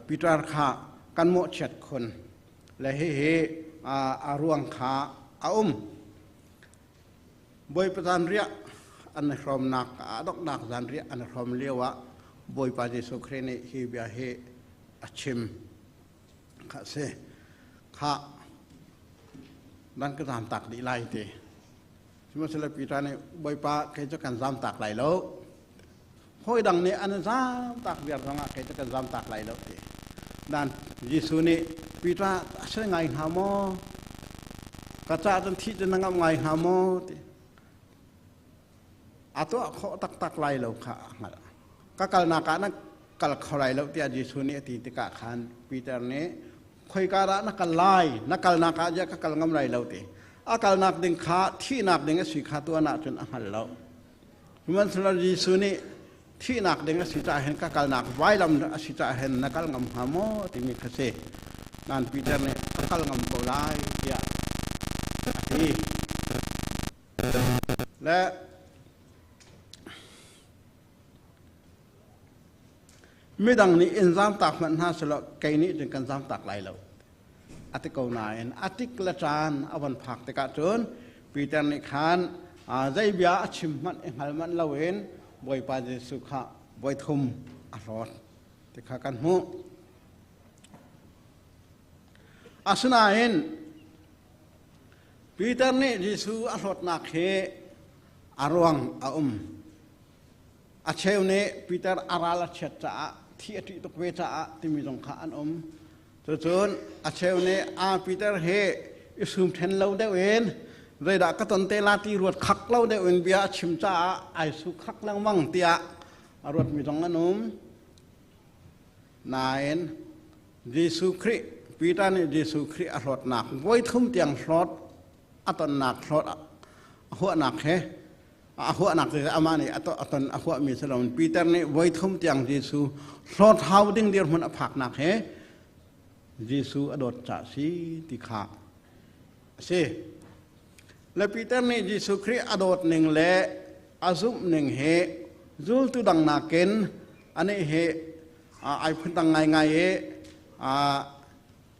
Peter kha kan mawhchiat khun. Le hihi a ruang kha a um. Bawipa zanriah an i hrawmnak a donghnak zanriah an i hrawm lio ah Bawipa Jesuh Khrih nih hi bia hi a chim. Kha si. Kha nan ka zamtak dih lai ti. Sihmanhsehlaw Peter nih Bawipa kei cu kan zamtak lai lo. Hawi dang nih an zamtak viar zongah kei cu kan zamtak lai lo ti. Dan Jesuh nih Peter a si ngai hnga maw? Ka ca cun thih cu na ngamh ngai hnga maw? ti. A tuah khawh taktak lai lo kha a hngalh. Ka kalnak ah na kal kho lai lo tiah Jesuh nih a ti tikah khan Peter nih khoika dah na kal lai? Na kalnak ah ziah ka kal ngam lai lo ti. A kalnak ding kha thihnak ding a si kha tuan ahcun a hngal lo. Sihmanhsehlaw Jesuh nih thihnak ding a si caah hin ka kalnak vailam a si caah hin na kal ngam hnga maw timi kha si. Nain Peter nih ka kal ngam ko lai tiah a ti. Le midang nih in zaamtak hmanh hna selaw kei nih cun kan zaamtak lai lo. A ti ko nain a tik le caan a von phak tikah cun Peter nih khan zei bia a chim hmanh i hngal manh loin Bawipa Jesuh kha voithum a hlawt ti kha kan hmuh. Asinain Peter nih Jesuh a hlawtnak hi a ruang a um. A cheu nih Peter a ral a chiat caah thi a ṭih tuk ve caah timi zong kha an um. Cucun a cheu nih a Peter hi i sum ṭhen lo deuh in zeidah ka ton te la ti ruat khak lo deuh in bia a chim caah ai su khak lengmang tiah a ruatmi zong an um. Nain Jesuh Khrih Peter nih Jesuh Khrih a hlawtnak voithum tiang hlawt a tonnak hlawt a huahnak he a huahnak cu amah nih a ton a huahmi si loin Peter nih voithum tiang Jesuh hlawt hau ding dirhmun a phaknak he Jesuh a dawt ca si ti kha a si. Le Peter nih Jesuh Khrih a dawt ning le a zumh ning he zultu dang nakin anih he ai phundang ngaingai i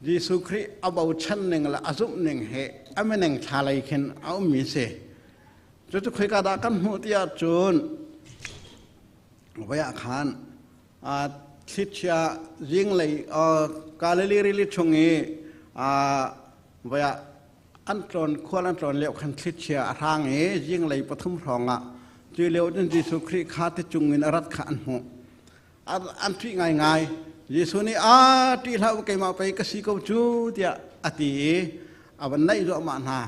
Jesuh Khrih a bochan ning le a zumh ning he a mineng thla lei khin a ummi si. Cucu khoika dah kan hmuh ti ahcun voi ah khan thlichia zinglei Galilee rili chung i voi ah an tlawn khual an tlawn lio khan thlichia a hrang i zinglei pathum hrawng ah cu lio cun Jesuh Khrih kha ti cung in a rat kha an hmuh. An ṭih ngaingai. Jesuh nih a ṭih hlah u keimah pei ka si ko cu tiah a ti i a van naih zuahmah hna.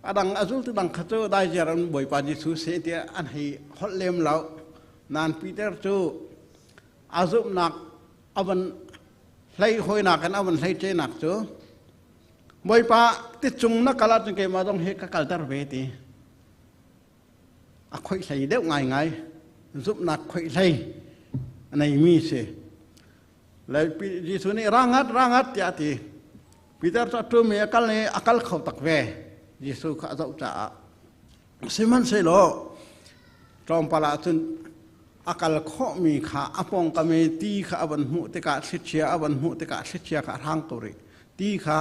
A dang a zultu dang kha cu daiziar an Bawipa Jesuh si tiah an hei holh lem lo. Nain Peter cu a zumhnak a van hlei hawinak in a van hlei ṭenak cu Bawipa ti cung na kal ahcun keimah zong hi ka kalter ve ti. A khoih hlei deuh ngaingai. Zumhnak khoih hlei a neimi si. Le Jesuh nih rangat rangat tiah a ti. Peter cu a ṭum i a kal i a kal kho tak ve. Jesuh kha a zoh caah. Sihmanhsehlaw Tlawmpal ah cun a kal khawhmi kha a pawngkam i ti kha a van hmuh tikah thlichia a van hmuh tikah thlichia kha a hrang ko rih. Ti kha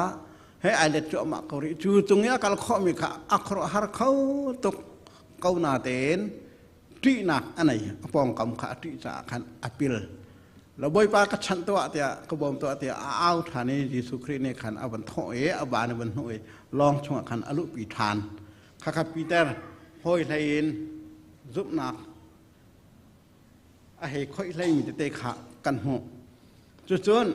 he ai let cuahmah ko rih. Cu cung i a kal khawhmi kha a khuaruahhar kho tuk ko natein ṭihnak a nei. A pawngkam kha a ṭih caah khan a pil. La Bawipa ka chanh tuah tiah ka bawm tuah tiah a au ṭhan i Jesuh Khrih nih khan a van thawh i a van a van hnuh i lawng chungah khan a luhpi ṭhan. Khakha Peter hawi hlei in zumhnak a hei khoih hleimi tete kha kan hmuh. Cucun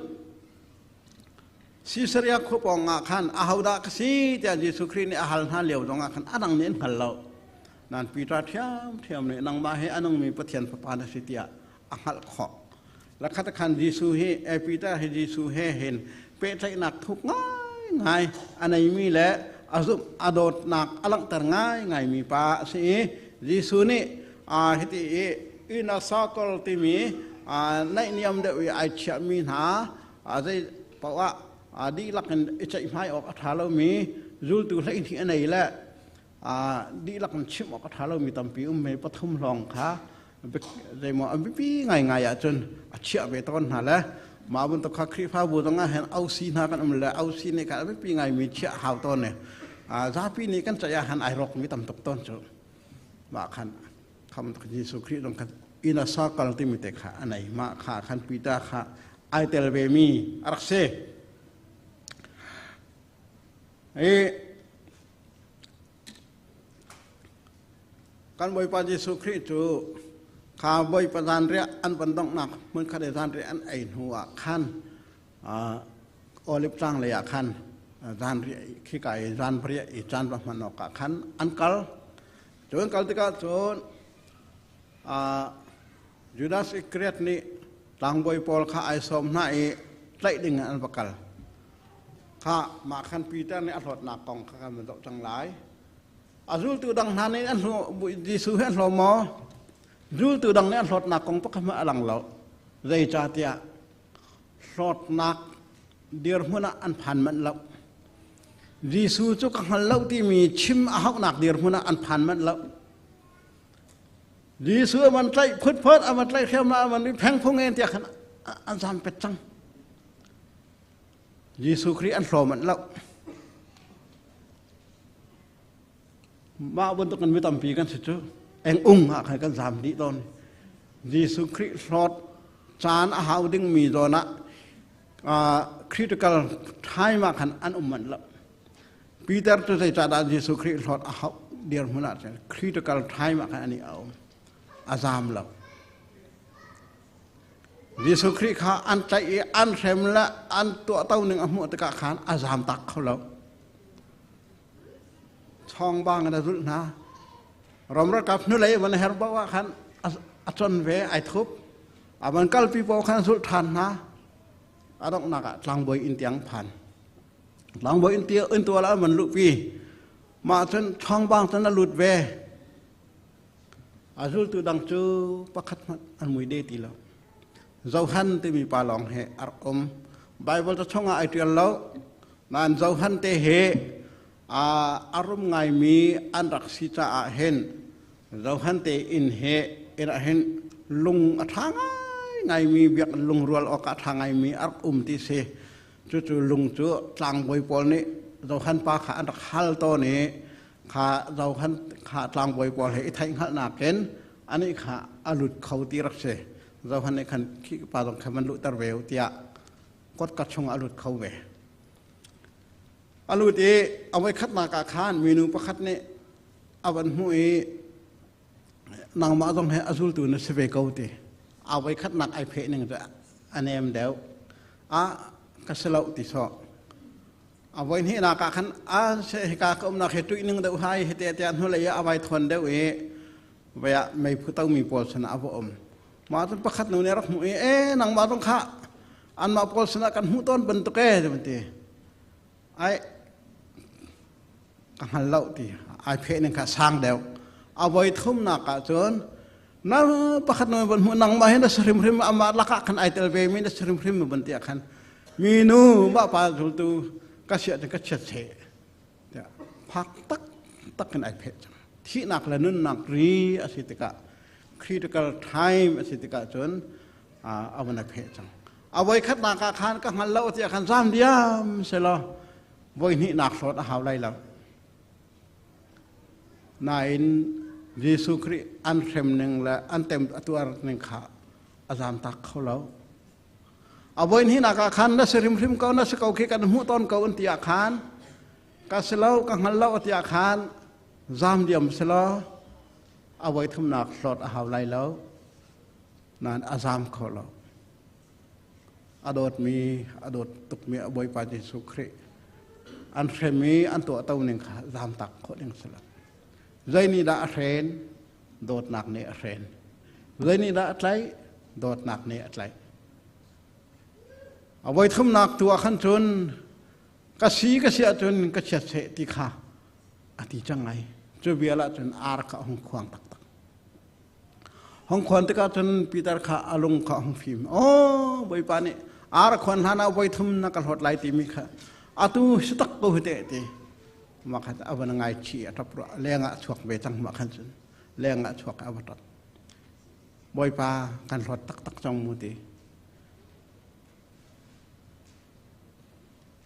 Sisaria khua pawng ah khan ahodah ka si tiah Jesuh Khrih nih a hal hna lio zongah khan a dang nih an hngal lo. Nan Peter ṭhiamṭhiam nih nangmah hi a nungmi Pathian Fapa na si tiah a hngalh khawh. Lakhat khan Jesuh hi Peter hi Jesuh he hin pehtlaihnak thuk ngaingai a neimi le a zumh a dawtnak a langhter ngaingaimi pa a si i Jesuh nih hiti i inner circle timi naihniam deuh i ai chiahmi hna zei poah dihlak in i ceihmai awk a ṭha lomi zultu 12 a nei le dihlak in chimh awk a ṭha lomi tampi um me pathum lawng kha zeimaw a biapi ngaingai ahcun a chiah ve tawn hna le mah bantuk kha Khrihfabu zong ah hin OC hna kan um le OC nih khan a biapi ngaimi chiah hau tawn ne zapi nih kan ceih ah khan ai rawkmi tam tuk tawn cu mah khan kham tuk Jesuh Khrih zong khan inner circle timi te kha a nei mah kha khan Peter kha ai tel ve mi a rak si. I Kan Bawipa Jesuh Khrih cu kha Bawipa zanriah an van donghnak hmunkhat i zanriah an ei hnu ah khan Olive tlang lei ah khan zanriah khika i zanriah i caan va hman awkah khan an kal. Cu an kal tikah cun Judas Iskariot nih tlangbawi pawl kha ai sawm hna i tlaih ding in an va kal. Kha mah khan Peter nih a hlawtnak kong kha kan van zoh cang lai. A zultu dang hna nih an Jesuh hi an hlaw maw? Zultu dang nih an hlawtnak kong pakhat hmanh a lang lo. Zeicahtiah hlawtnak dirhmun ah an phan manh lo. Jesuh cu ka hngal lo timi chim a hauhnak dirhmun ah an phan manh lo. Jesuh a van tlaih phutphut, a van tlaih hriamnam, a van phengphung en tiah khan an zam pet cang. Jesuh Khrih an hlaw manh lo. Mah bantuk in mi tampi kan si cu eng ung ah khan kan zam dih tawn. Jesuh Khrih hlawt caan a hau dingmi zawn ah critical time ah khan an um manh lo. Peter cu zeicahdah Jesuh Khrih hlawt a hauh dirhmun ah cun critical time ah khan ani a um. A zam lo. Jesuh Khrih kha an tlaih i an hrem le an tuahto ning a hmuh tikah khan a zam tak kho lo. Chawng bang in a zulh hna. Rom ralkap hnulei van her bo ah khan a chon ve ai thup. A van kalpi paoh khan a zulh ṭhan hna. A donghnak ah tlangbawi inn tiang phan. Tlangbawi inn tual ah an van luhpi. Mah cun chawng bang cun a lut ve. A zultu dang cu pakhat hmanh an mui de ti lo. Johan timi pa lawng he a rak um. Bible ca chungah ai ṭial lo. Nain Johan te hi a rum ngaimi an rak si caah hin Johan te inn he inn ah hin lung a ṭha ngaingaimi biak lungrual awk a ṭha ngaimi a rak um ti si. Cucu lung cu tlangbawi pawl nih Johan pa kha an rak hal tawn i kha Johan kha tlangbawi pawl he i theihhngalhnak in anih kha a lut kho ti rak si. Johan nih khan khi pa zong kha van luhter ve u tiah kotka chung a lut kho ve. A lut i a voikhatnak ah khan minu pakhat nih a van hmuh i nangmah zong he a zultu na si ve ko ti. A voikhatnak ai pheh ning cu a nem deuh. A ka si lo ti sawh. A voi hnihnak ah khan a se hika ka umnak hi tuih ning deuh hai hite tiah hnulei ah a vai thawn deuh i vai ah meiphu tomi pawl sinah a va um. Mah cun pakhat nu nih a rak hmuh i e nangmah zong kha anmah pawl sinah kan hmuh tawn bantuk e ti ti. Ai ka hngal lo ti ai pheh ning kha sang deuh. A voi thumnak ah cun na pakhat nu van hmuh nangmah hi na si hrimhrim amah lakah khan ai tel ve mi na si hrimhrim ban ti ah khan minu mah pa zultu ka siah cun ka chiat seh tiah phak tak tak in ai pheh cang thihnak le nunnak ri a si tikah. Critical time a si tikah cun a van a pheh cang. A voi khatnak ah khan ka hngal lo tiah khan zam diam selaw voi hnihnak hlawt a hau lai lo. Nain Jesuh Khrih an hrem ning le an tem a tuar ning kha a zamtak kho lo. A voi hnihnak ah khan na si hrimhrim ko na si ko khi kan hmuh tawn ko an ti ah khan ka si lo ka hngal lo ti ah khan zam diam si law a voi thumnak hlawt a hau lai lo. Nain a zam kho lo. A dawtmi, a dawt tukmi a Bawipa Jesuh Khrih an hrem i an tuahto ning kha zamtak khawh ding si lo. Zei nih dah a hren? Dawtnak nih a hren. Zei nih dah a tlaih? Dawtnak nih a tlaih. A voi thumnak tu ah khan cun ka si ka si ahcun ka chiat seh ti kha a ti cang ai. Cu vial ahcun ar kha a hung khuang taktak. Hong khuan tikah cun Peter kha a lung kha a hung fim. Aw, Bawipa nih ar khuan hlan ah voi thum na ka hlawt lai timi kha atu si tak ko hi te ti. Mah khan a van ngaichih a ṭap rua. Leng ah chuak ve cang mah khan cun leng ah chuak a va ṭap. Bawipa kan hlawt taktak cang mu ti.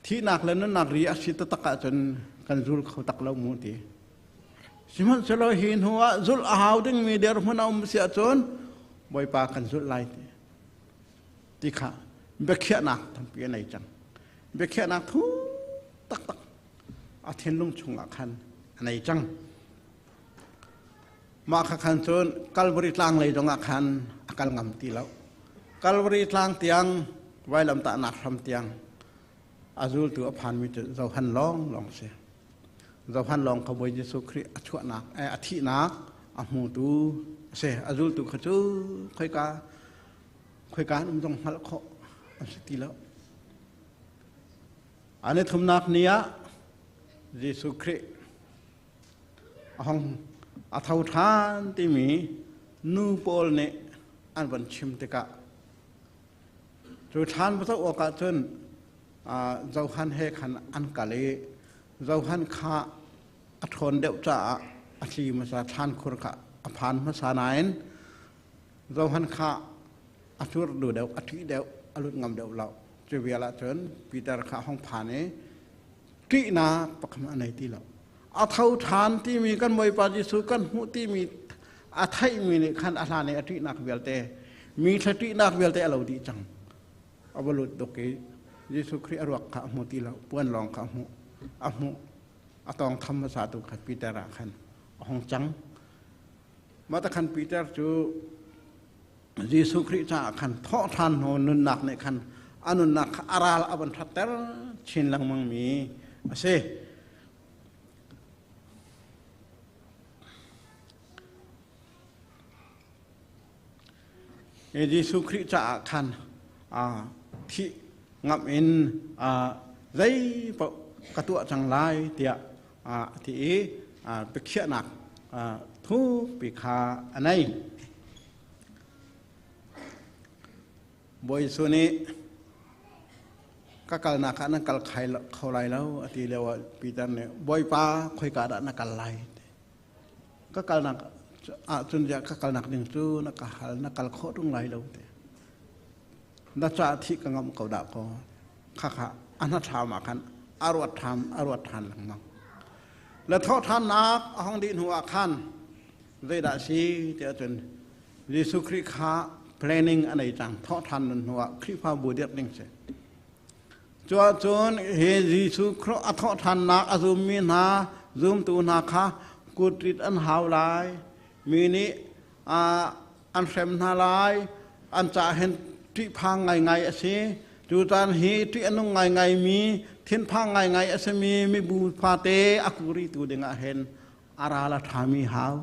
Thihnak le nunnak ri a si taktak ahcun kan zul kho tak lo mu ti. Sihmanhsehlaw hi hnu ah zulh a hau dingmi dirhmun a um si ahcun Bawipa kan zulh lai ti. Ti kha biakhiahnak tampi a nei cang. Biakhiahnak thu taktak a thinlung chungah khan a nei cang. Mah kha khan cun Calvary tlang lei zongah khan a kal ngam ti lo. Calvary tlang tiang vailamtahnak hram tiang a zultu a phanmi cu Johan lawng lawng si. Johan lawng kha Bawi Jesuh Khrih a chuahnak a thihnak a hmutu a si. A zultu kha cu khoika khoika an um zong hngalh khawh an si ti lo. An i thumnak ni ah Jesuh Khrih a hong a tho ṭhan timi nu pawl nih an van chim tikah cu thlan va zoh awkah cun Johan he khan an kal i Johan kha a ṭhawn deuh caah a tli hmasa thlan khur kha a phan hmasa nain Johan kha a cur duh deuh a ṭih deuh a lut ngam deuh lo cu vial ah cun Peter kha a hong phan i ṭihnak pakhat a nei ti lo. A tho ṭhan timi kan Bawipa Jesuh kan hmuh timi a theihmi nih khan a hlan i a ṭihnak vialte mi thla ṭihnak vialte a lo dih cang. A va lut duk i Jesuh Khrih a ruak kha a hmu ti lo, puan lawng kha a hmuh. A hmuh a tawng tham hmasa tu kha Peter ah khan a hung cang. Mah ta khan Peter cu Jesuh Khrih caah khan thawh ṭhan hnu nunnak nih khan a nunnak kha a ral a van ṭhatter chin lengmang mi a si. Jesuh Khrih caah khan thih ngamh in zei paoh ka tuah cang lai tiah a ti i biakhiahnak thukpi kha a nei. Bawi Jesuh nih ka kalnak ah nan kal kho lai lo a ti lio ah Peter nih Bawipa khoika dah na kal lai ka kalnak ahcun ka kalnak ding cu na ka hal na kal khawh tung lai lo te na ca thih ka ngamh ko dah kaw khakha a hnathlam ah khan a ruat ṭhan a ruat ṭhan lengmang le thawhṭhannak a hong dih hnu ah khan zeidah si tiah cun Jesuh Khrih kha planning a nei cang thawhṭhan nun hnu ah Khrihfabu dirh ding si Cuahcun hi Jesuh Khrih a thawhṭhannak a zummi hna zumtu hna kha kutrit an hau lai mi nih an hrem hna lai an ca hin ṭihphang ngaingai a si cu caan hi ṭih a nung ngaingaimi thinphang ngaingai a simi mibu fate a kuritu dingah hin a ral a ṭhami hau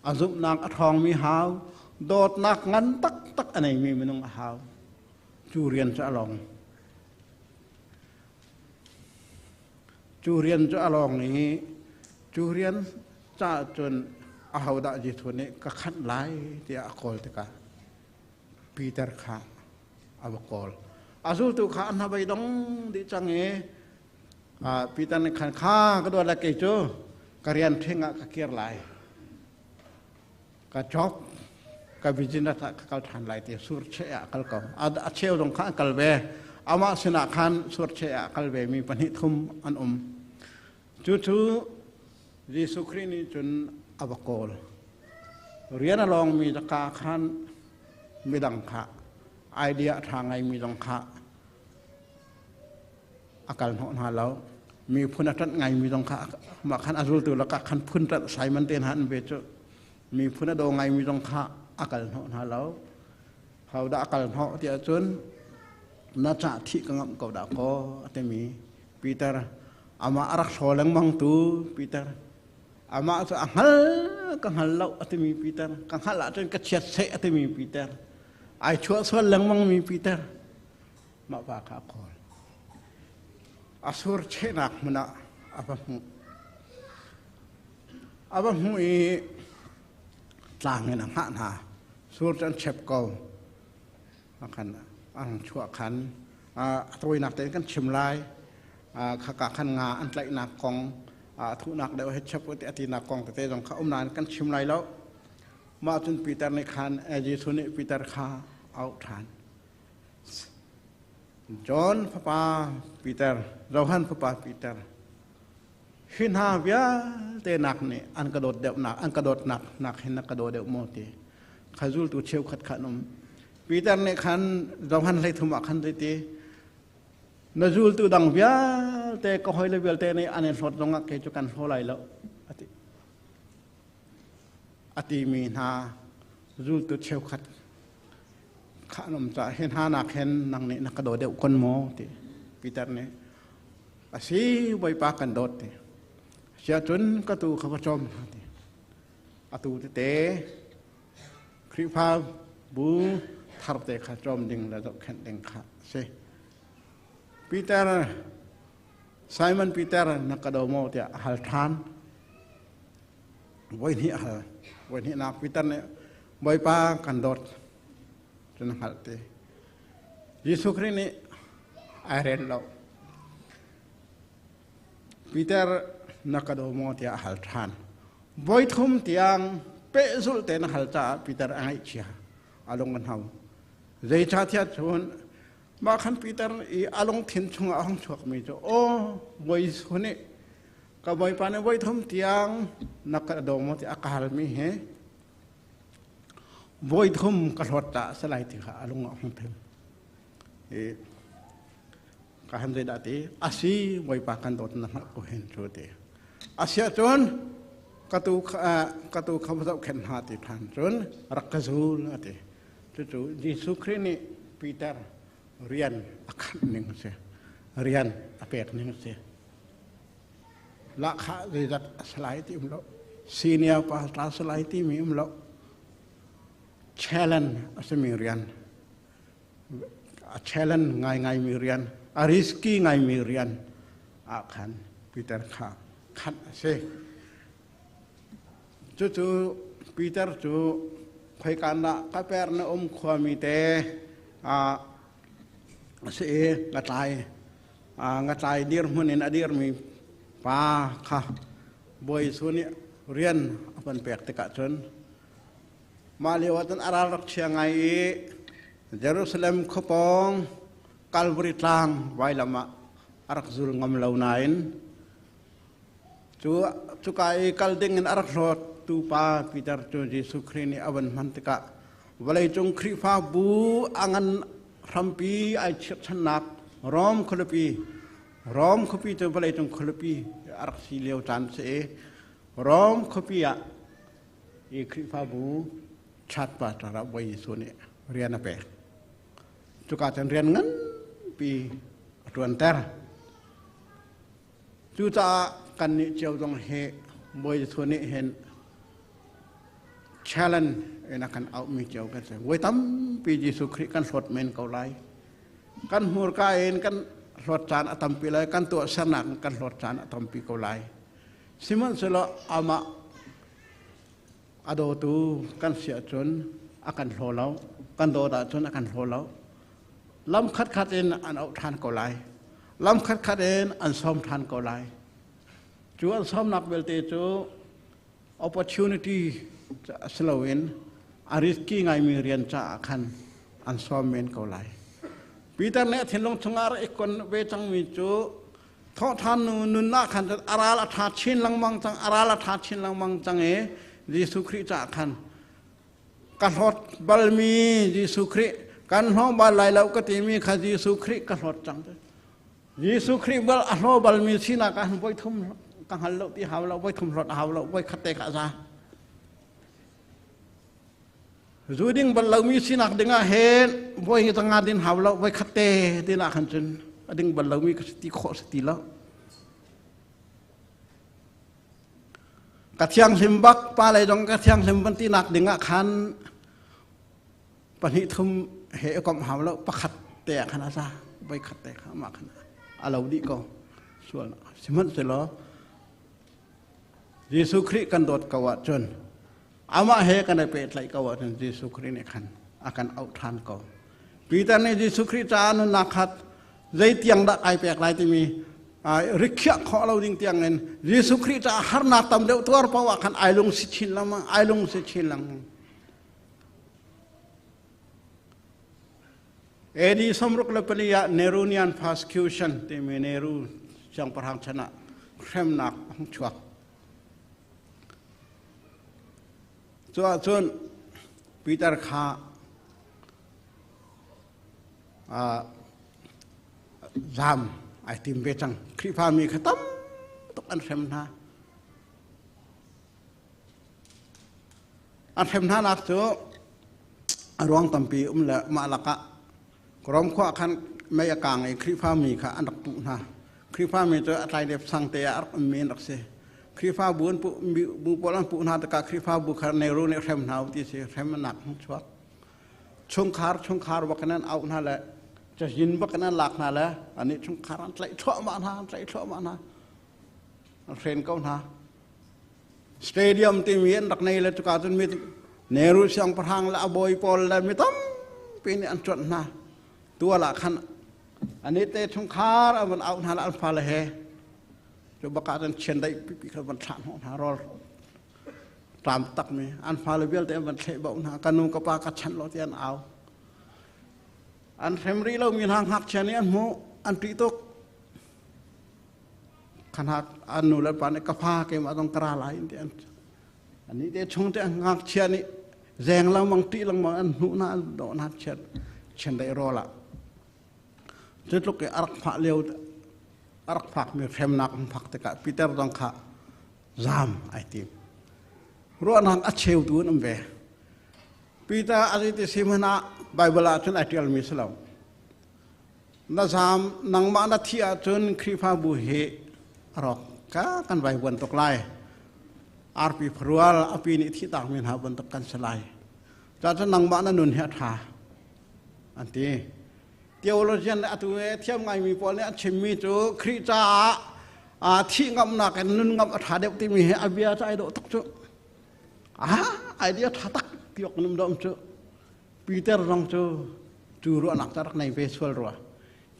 a zumhnak a ṭhawngmi hau dawtnak ngan taktak a neimi minung a hau cu rian cu a lawng cu rian cu a lawng i cu rian caah cun ahodah Jesuh nih ka khanh lai tiah a kawl tikah Peter kha a va kawl. A zultu kha an hnabei dong dih cang i Peter nih khan kha ka dawt le kei cu ka rian ṭhing ah ka kir lai. Ka job ka business ah ka kal ṭhan lai ti sur che ah kal ko. A cheu zong kha an kal ve. Amah sinah khan sur che ah kal ve mi pahnih thum an um. Cu cu Jesuh Khrih nih cun a va kawl. Rian a lawngmi zaka khan midang kha idea a ṭha ngaimi zong kha a kal hnawh hna lo. Miphun a ṭanh ngaimi zong kha mah khan a zultu lakah khan phun ṭanh Simon te hna an ve cu. Miphun a daw ngaimi zong kha a kal hnawh hna lo. Hodah a kal hnawh tiah cun na cah thih ka ngamh ko dah kaw a timi Peter amah a rak hraw lengmang tu Peter amah cu a hngal ka hngal lo a timi Peter ka hngalh ahcun ka chiat seh a timi Peter ai chuah sual lengmang mi Peter mah pa kha a kawl a sur chehnak hmun ah a va hmuh a va hmuh i tlang in a hngah hna sur cu an chep ko khan an chuah khan a tawinak tein kan chim lai khaka khan nga an tlaihnak kong a thuhnak deuh he chep te atinak kong tete zong kha um nain kan chim lai lo mah cun Peter nih khan Jesuh nih Peter kha auh ṭhan John fapa Peter Johan fapa Peter hi hna vialte nak nih an ka dawt deuhnak an ka dawtnak nak hin na ka daw deuh maw ti kha zultu cheukhat kha an um Peter nih khan Johan 13 ah khan ti na zultu dang vialte ka hawile vialte nih an in hlawt zongah kei cu kan hlaw lai lo ati a timi hna zultu cheukhat kha an um caah hi hna nak hin nang nih na ka daw deuh kon maw ti Peter nih a si Bawipa kan dawt ti siahcun ka tu kha va cawm hna ti atu tete Khrihfa bu thar te kha cawm ding le zohkhenh ding kha si Peter Simon Peter na ka daw maw tiah a hal ṭhan voihnih a hal voihnihnak Peter nih Bawipa kan dawt cu na hngalh ti Jesuh Khrih nih ai rel lo Peter na ka daw maw tiah a hal ṭhan voithum tiang pehzulh tein a hal caah Peter a ngaihchia a lung a hno zeicahtiah cun mah khan Peter i a lungthin chungah a hung chuakmi cu aw Bawi Jesuh nih ka Bawipa nih voithum tiang na ka daw maw tiah a ka halmi hi voithum ka hlawt ta a si lai ti kha a lung ah hung thim i ka han zeidah ti a si Bawipa kan dawt na hngalh ko hen cu ti a siah cun ka tu ka tu kha zohkhenh hna ti than cun rak ka zul a ti cucu Jesuh Khrih nih Peter rian a khanh ning a si rian a pek ning a si lahkhah zeizat a si lai ti um lo senior pastor a si lai timi um lo challenge a simi rian a challenge ngaingaimi rian a risky ngaimi rian ah khan Peter kha khanh a si cucu Peter cu khoikan dah Kapernaum khuami te a si i ngatlai ngatlai dirhmun in a dirmi pa kha Bawi Jesuh nih rian a van pek tikah cun mah lio ah cun a ral rak chia ngai i Jerusalem khuapawng Calvary tlang vailam ah a rak zul ngam lo nain cu cuka i kal ding in a rak hlawt tu pa Peter cu Jesuh Khrih nih a van hman tikah vawleicung Khrihfabu a ngan hrampi ai chirhchannak Rom khualipi Rom khuapi cu vawleicung khualipi a rak si lio caan si i Rom khuapi ah i Khrihfabu chat pastor ah Bawi Jesuh nih rian a pek. Cuka cun rian nganpi a ṭuanter. Cucaah kannih cio zong hi Bawi Jesuh nih hin challenge in a kan auhmi cio kan si. Voi tampi Jesuh Khrih kan hlawt men ko lai. Kan hmurka in kan hlawt caan a tampi lai, kan tuahsernak in kan hlawt caan a tampi ko lai. Sihmanhsehlaw amah a dawtu kan si ahcun a kan hlaw lo, kan dawt ahcun a kan hlaw lo. Lam khatkhat in an auh ṭhan ko lai. Lam khatkhat in an sawm ṭhan ko lai. Cu an sawmnak vialte cu opportunity si loin a riski ngaimi rian caah khan an sawm men ko lai. Peter nih a thinlung chungah a rak i kon ve cangmi cu thawhṭhan nu nunnak khan cun a ral a ṭha chin lengmang cang, a ral a ṭha chin lengmang cang i Jesuh Khrih caah khan ka hlawt balmi Jesuh Khrih kan hlaw bal lai lo ka timi kha Jesuh Khrih ka hlawt cang. Jesuh Khrih bal a hlaw balmi sinak ah voi thum ka hngal lo ti hau lo, voi thum hlawt a hau lo, voi khat te ka za. Zu ding bal lomi sinak ding ah hen voi tanga din hau lo, voi khat te din ah khan cun a ding bal lomi ka si ti khawh si ti lo. Ka thianghlim bak pa lei dong ka thianghlim van ti nak ding ah khan pahnih thum he i komh hau lo pakhat te ah khan a za voi khat te kha mah khan a lo dih ko sual sihmanhsehlaw Jesuh Khrih kan dawt ko ahcun amah he kan i pehtlaih ko ahcun Jesuh Khrih nih khan a kan auh ṭhan ko Peter nih Jesuh Khrih caah nunnak khat zeitiang dah kai pek lai timi rikhiah khawh lo ding tiangin Jesuh Khrih caah harnak tam deuh tuar paoh ah khan ai lung si chin lengmang ai lung si chin lengmang AD 64 ah Neronian persecution timi Neru siangpahrang chan ah hremnak a hung chuak. Cu ahcun Peter kha zam ai tim ve cang. Khrihfami kha tam tuk an hrem hna. An hrem hnanak cu a ruang tampi um le mah lakah Rom khua khan mei a kaang i Khrihfami kha an rak puh hna. Khrihfami cu a tlaidep sang te ah a rak ummi an rak si. Khrihfabu an puh bu pawl an puh hna tikah Khrihfabu kha Nehru nih hrem hna u ti si hrem nak hung chuak. Chungkhar chungkhar bak in an auh hna le cazin bak in an lak hna le anih chungkhar an tlaih thluahmah hna an tlaih thluahmah hna. An hren ko hna. Stadium timi an rak nei le cuka cun mi Nehru siangpahrang le a bawi pawl le mi tampi nih an cuanh hna. Tual ah khan ani te chungkhar an van auh hna le an fale he cu bak ah cun chiandeih pipi kha van thlah hnawh hna rawl ṭam takmi an fale vialte an van thleh bauh hna ka nu ka pa ka chanh lo ti an au an hrem rih lomi hna ngakchia nih an hmuh an ṭih tuk khanat an nu le pa nih ka fa keimah zong ka ra lai ti an ani te chung te ngakchia nih zeng lengmang ṭih lengmang an hnuh na an dawh na chiat chiandeih rawl ah cu tluk i a rak phah lio a rak phak mi hremnak an phak tikah Peter zong kha zaam ai tim ruahnak a cheu tu an um ve Peter a ti si hmanh ah Bible ah cun ai ṭial mi si lo Na zaam nangmah na thih ahcun Khrihfabu hi a rawk ka kan vai buan tuk lai. Arpi pharual api nih thih takmi hna bantuk kan si lai. Cacun nangmah na nun hi a ṭha an ti. Theologian le atu he thiam ngaimi pawl nih an chimmi cu Khrih caah thih ngamnak in nun ngam a ṭha deuh timi hi a bia cu ai dawh tuk cu. Ah, idea ṭha tak ti awk num dom cu. Peter zong cu cu ruahnak cu a rak nei ve sual rua.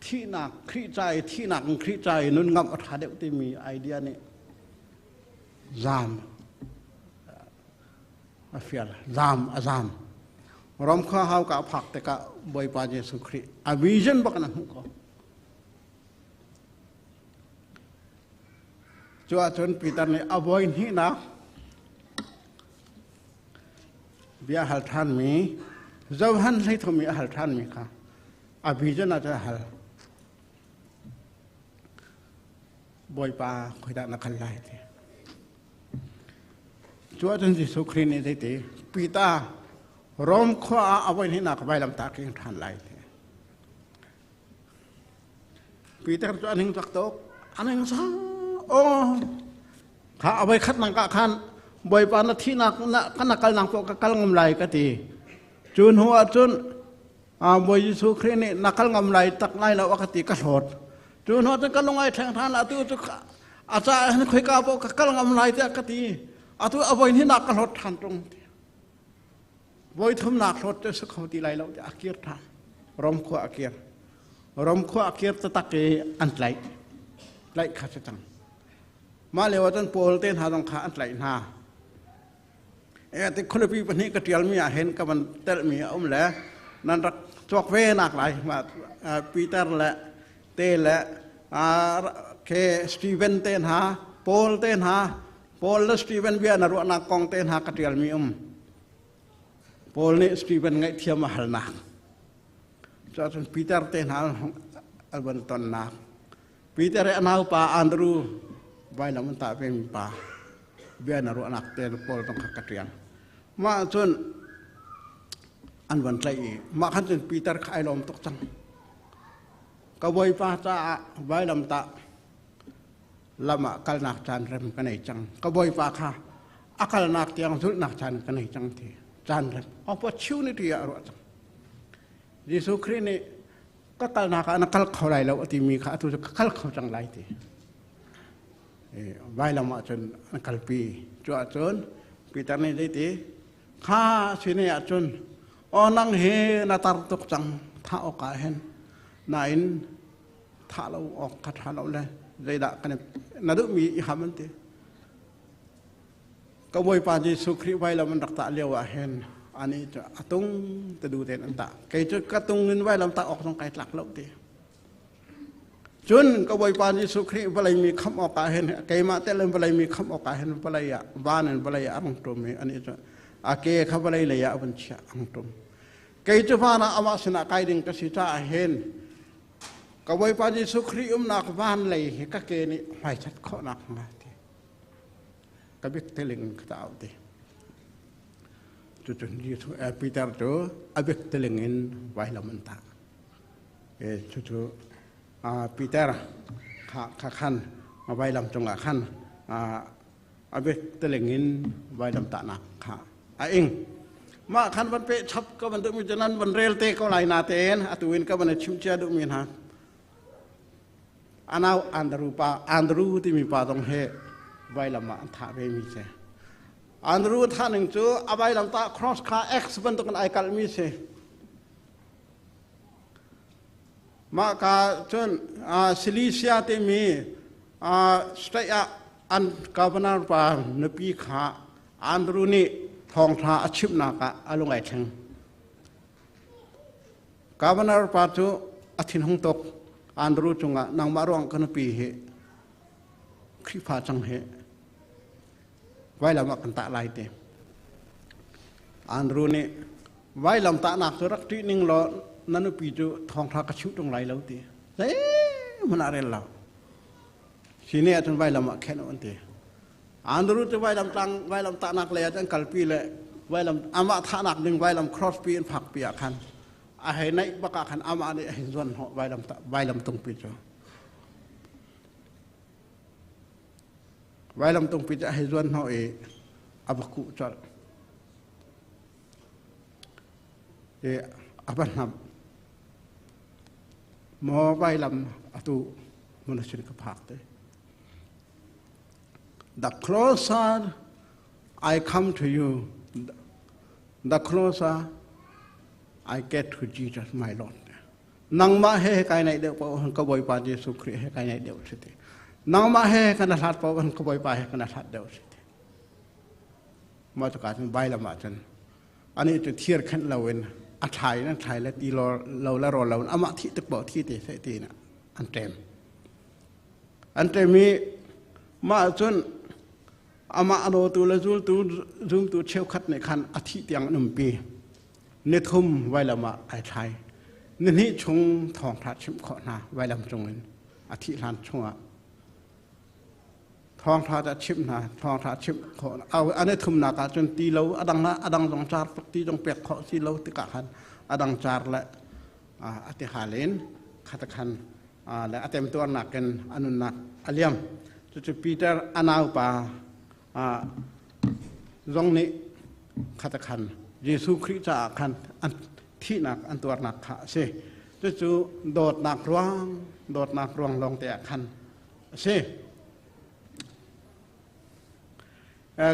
Thihnak Khrih ca i thihnak in Khrih ca i nun ngamh a ṭha deuh timi idea nih zaam a fial zaam a zaam. Rom khua hauka a phak tikah Bawipa Jesuh Khrih a vision bak in a hmuh ko. Cu ahcun Peter nih a voi hnihnak Bia a hal ṭhanmi Johan 13 i a hal ṭhanmi kha a vision ah cun a hal. Bawipa khoidah na kal lai ti. Cu ahcun Jesuh Khrih nih zeiti Peter Rom khua ah a voi hnihnak vailamtah king ṭhan lai ti. Peter cu a ning tak tuk. A ning sa oh kha a voi khat nak ah khan Bawipa na thihnak na kan na kalnak paoh ka kal ngam lai ka ti. Cu hnu ah cun Bawi Jesuh Khrih nih na kal ngam lai tak lai lo a ka ti ka hlawt. Cu hnu ah cun ka lung ai thleng ṭhan atu cu a caah hin khoika paoh ka kal ngam lai tiah ka ti. Atu a voi hnih nak ka hlawt ṭhan ṭung. Voi thumnak hlawt cu si kho ti lai lo tiah a kir ṭhan. Rom khua a kir. Rom khua a kir taktak i an tlaih. Tlaih kha si cang. Mah lio ah cun Paul te hna zong kha an tlaih hna. E ti khualipi pahnih ka ṭialmi ah hin ka van telhmi a um le nan rak cawk ve nak lai ma Peter le te le ke Stephen te hna Paul te hna Paul le Stephen bia na ruahnak kong te hna ka ṭialmi um. Paul nih Stephen ngaihthiam a halnak. Cuahcun Peter te hna an van tonnak. Peter i a naupa Andrew vailam an tah vemi pa bia na ruahnak te pawl tong kha ka ṭial. Mah cun an van tlaih i mah khan cun Peter kha ai lawm tuk cang. Ka bawipa caah vailam tah lam ah kalnak caan rem ka nei cang. Ka bawipa kha a kalnak tiang zulhnak caan ka nei cang ti caan rem opportunity ah a ruah cang. Jesuh Khrih nih ka kalnak ah na kal kho lai lo a timi kha atu cu ka kal kho cang lai ti. Vailam ah cun an kalpi. Cu ahcun Peter nih zeiti kha sine ahcun aw nang hi na tar tuk cang thah awk ah hin nain thah lo awk kha ṭha lo le zeidah kan na duhmi i ham an ti. Ka Bawipa Jesuh Khrih vailam an rak tah lio ah hin ani cu a tung te du tein an tah. Kei cu ka tung in vailam tah awk zong kai tlak lo ti. Cun ka Bawipa Jesuh Khrih vawlei mi khamh awk ah hin keimah tel in vawlei mi khamh awk ah hin vawlei ah van in vawlei ah a rung ṭum i ani cu a ke kha vawlei lei ah a vun chiah a rung ṭum. Kei cu van ah amah sinah kai ding ka si caah hin ka Bawipa Jesuh Khrih umnak van lei hi ka ke nih hmaichat khawhnak hnga ti. Ka bik teling ka ta ti. Cucun Jesuh Peter cu a bik teling in vailam an tah. Cucu Peter kha khan vailam cungah khan a bik teling in vailam tahnak kha a ing. Mah khan van peh chap ka van duhmi cu nan van rel te ko lai natein atu in ka van i chim cia duhmi hna. Anau Andru pa Andru timi pa zong he vailam ah an thah ve mi si. Andru thah ning cu a vailam tah cross kha X bantuk in ai kalhmi si. Mah ka cun Cilicia timi state ah an governor pa nupi kha Andru nih thawngṭha a chimhnak ah a lung ai thleng. Governor pa cu a thinhung tuk. Andrew cungah nangmah ruang ka nupi hi Khrihfa cang hi vailam ah kan tah lai ti. Andrew nih vailam tahnak cu rak ṭih ning law na nupi cu thawngṭha ka chimh ṭung lai lo ti. Zeihmanh ah rel lo. Hi ni ahcun vailam ah khenh an ti. Andrew cu vailam tlang vailam tahnak lei ah an kalpi le vailam amah thahnak ding vailam cross pi an phak pi ah khan a hei naih bak ah khan amah nih a hei zuan hnawh vailam vailam tungpi cu vailam tungpi cu a hei zuan hnawh i a va kuh colh i a va hnamh maw vailam atu mun sin ka phak te The closer I come to you, the closer I get to Jesus my Lord. Nangmah he kai naih deuh paoh ka Bawipa Jesuh Khrih he kai naih deuh si ti. Nangmah he kan hlat paoh ka Bawipa he kan hlat deuh si ti. Mah cu ka cun vailam ah cun ani cu thir khenh loin a thlai in an thlai le ti lo le rawl lo in amah thih tuk paoh thi te seh ti in an ṭem. An ṭem i mah cun amah a dawtu le zultu zumtu cheukhat nih khan a thih tiang an umpi. Nithum vailam ah ai thlai. Nihnih chung thawngṭha chimh khawh hna vailam cungin a thih hlan chungah thawngṭha ca chimh hna thawngṭha chimh khawh an i thumnak ah cun ti lo a dang a dang zong car tuk ti zong pek khawh si lo tikah khan a dang car le a ti hal in khatakhan le a temtuarnak in a nunnak a liam. Cucu Peter a naupa zong nih khatakhan Jesuh Khrih caah khan an thihnak an tuarnak kha a si. Cucu dawtnak ruang dawtnak ruang lawng te ah khan a si.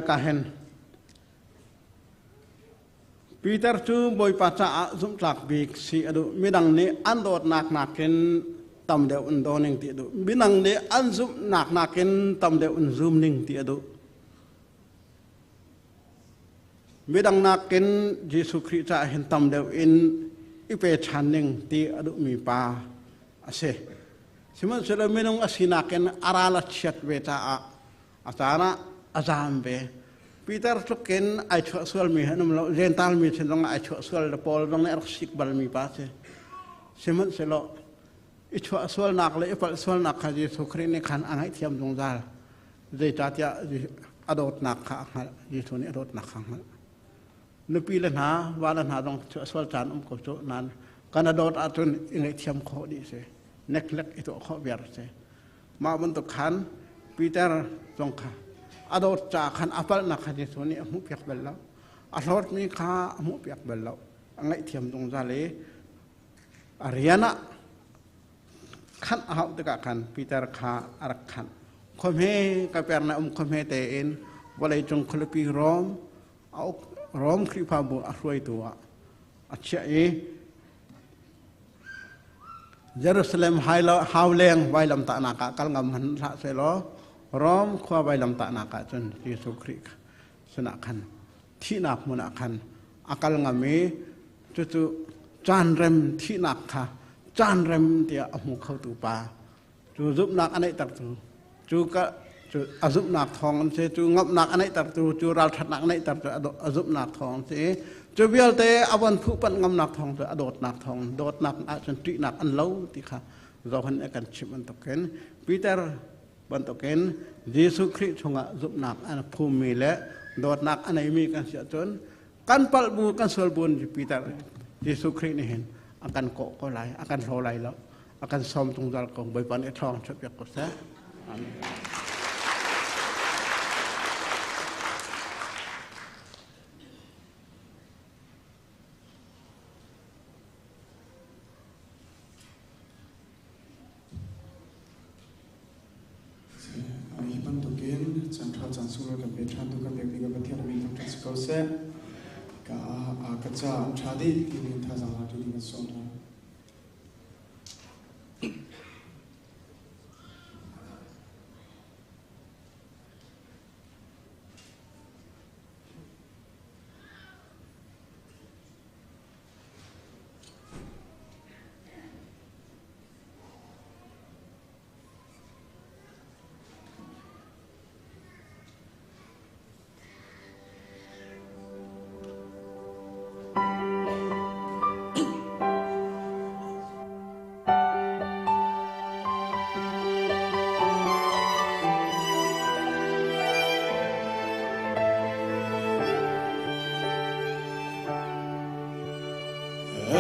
Ka hen Peter cu Bawipa caah zumhtlak bik si a duh. Midang nih an dawtnak nakin tam deuh in daw ning ti a duh. Midang nih an zumhnak nakin tam deuh in zum ning ti a duh. Midang nakin Jesuh Khrih caah hin tam deuh in i pe ṭhan ning ti a duhmi pa a si. Sihmanhsehlaw minung a sinak in a ral a chiat ve caah a caan ah a zaam ve. Peter tluk in ai chuah sualmi an um lo. Gentile mi sin zong ah ai chuah sual le Paul zong nih a rak sik balmi pa a si. Sihmanhsehlaw i chuah sualnak le i palh sualnak kha Jesuh Khrih nih khan a ngaihthiam zungzal. Zeicahtiah a dawtnak kha a hngalh. Jesuh nih a dawtnak kha a hngalh. Nupi le hna, va le hna zong chuah sual caan um ko cu nain kan a dawt ahcun i ngaihthiam khawh dih si. Neklek i tuah khawh viar si. Mah bantuk khan Peter zong kha a dawt caah khan a palhnak kha Jesuh nih a hmuhpiak bal lo. A hlawtmi kha a hmuhpiak bal lo. A ngaihthiam zungzal i a rian ah khanh a hauh tikah khan Peter kha a rak khanh. Khuahme Kapernaum khuahme tein vawleicung khualipi Rom a uk Rom Khrihfabu a hruaitu ah a chiah i Jerusalem hauleng vailamtahnak ah kal ngam hmanh hlah sehlaw Rom khua vailamtahnak ah cun Jesuh Khrih sinah khan thihnak hmun ah khan a kal ngam i cucu caan rem thihnak kha caan rem tiah a hmu khotu pa cu zumhnak a neihtertu cu ka cu a zumhnak thawng an si cu ngamhnak a neihtertu cu ralṭhatnak a neihtertu a zumhnak thawng an si cu vialte a von phuhpanh ngamnak thawng cu a dawtnak thawng dawtnak ahcun ṭihnak an lo ti kha Johan nih a kan chimh bantukin Peter bantukin Jesuh Khrih chungah zumhnak an phummi le dawtnak a neimi kan si ahcun kan palh bu kan sual bu Peter Jesuh Khrih nih hin a kan kawh ko lai a kan hlaw lai lo a kan sawm zungzal ko Bawipa nih thawng chuahpiak ko seh. Amen. Hi bantukin caan ṭha caan sunglawi kan pe ṭhan tu kan biak ding ah Pathian min thangṭhat si ko seh. Ka ka ca an ṭha dih timi thazaang la ṭi ding kan sawm hna.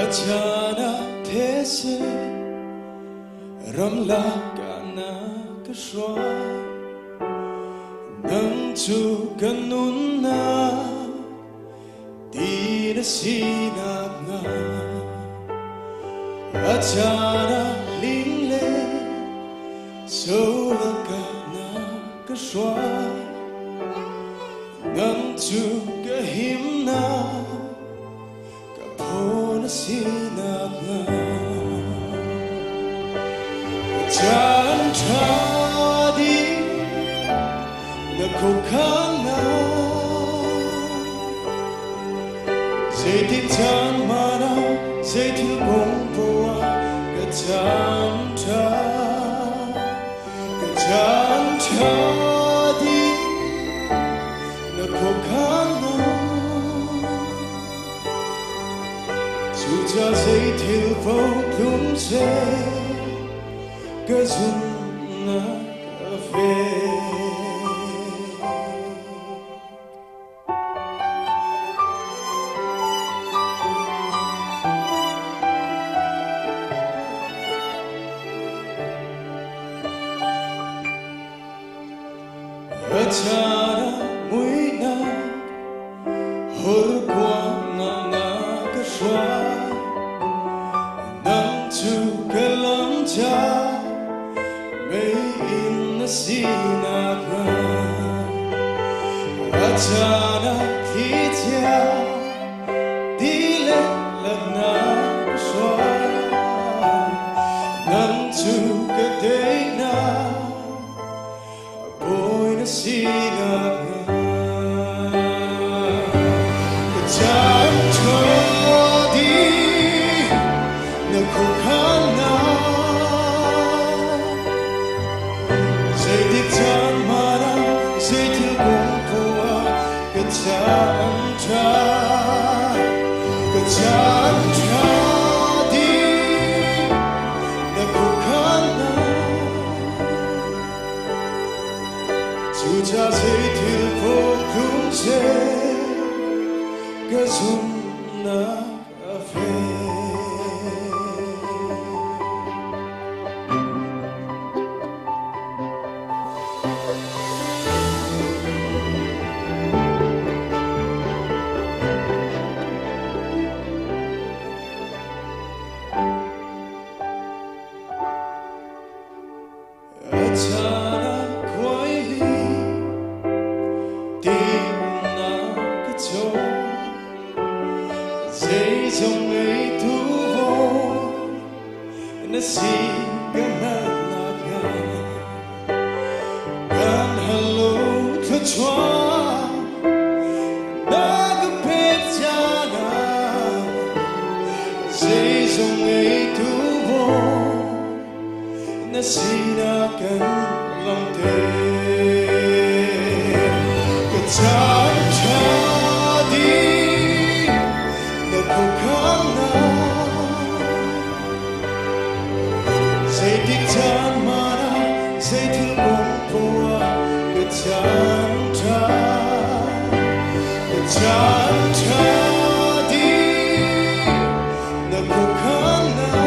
Achana these ramlak na ka hruai Nang cu kan nunnak ti na sinak nga a caan ah ling le solaka na ka hruai nang cu ka himnak ka phaw na sinak nga caan ṭha ding na khuakhannak zeitin caan hmanh ah zeithil kong poah ka caan ṭha ka caan ṭha ding na khuakhannak Cuca zeithil paoh tlung seh ka zumhnak a fek. A caan ah muihnak Horkuang na ka hruai nang cu ka lam ca mei in na sinak hnga a caan ah thli chia ti le lak na ka hruai nang cu ka teinak Bawi na sinak hnga. Cuca zeithil poh tlung seh, ka zumhnak a fek. A caan ah khuai hi ti-umnak ka caw. Zeizong ngeitu vaw na si ka hngalhnak hnga. Kan hal lo thluachuah na ka pek caan ah zeizong ngeitu vaw na sinak kan lamte. Ka caan ṭha dih na khuakhannak zeitik caan hmanh ah zeithil kong poah ka caan ṭha ka caan ṭha dih na khuakhannak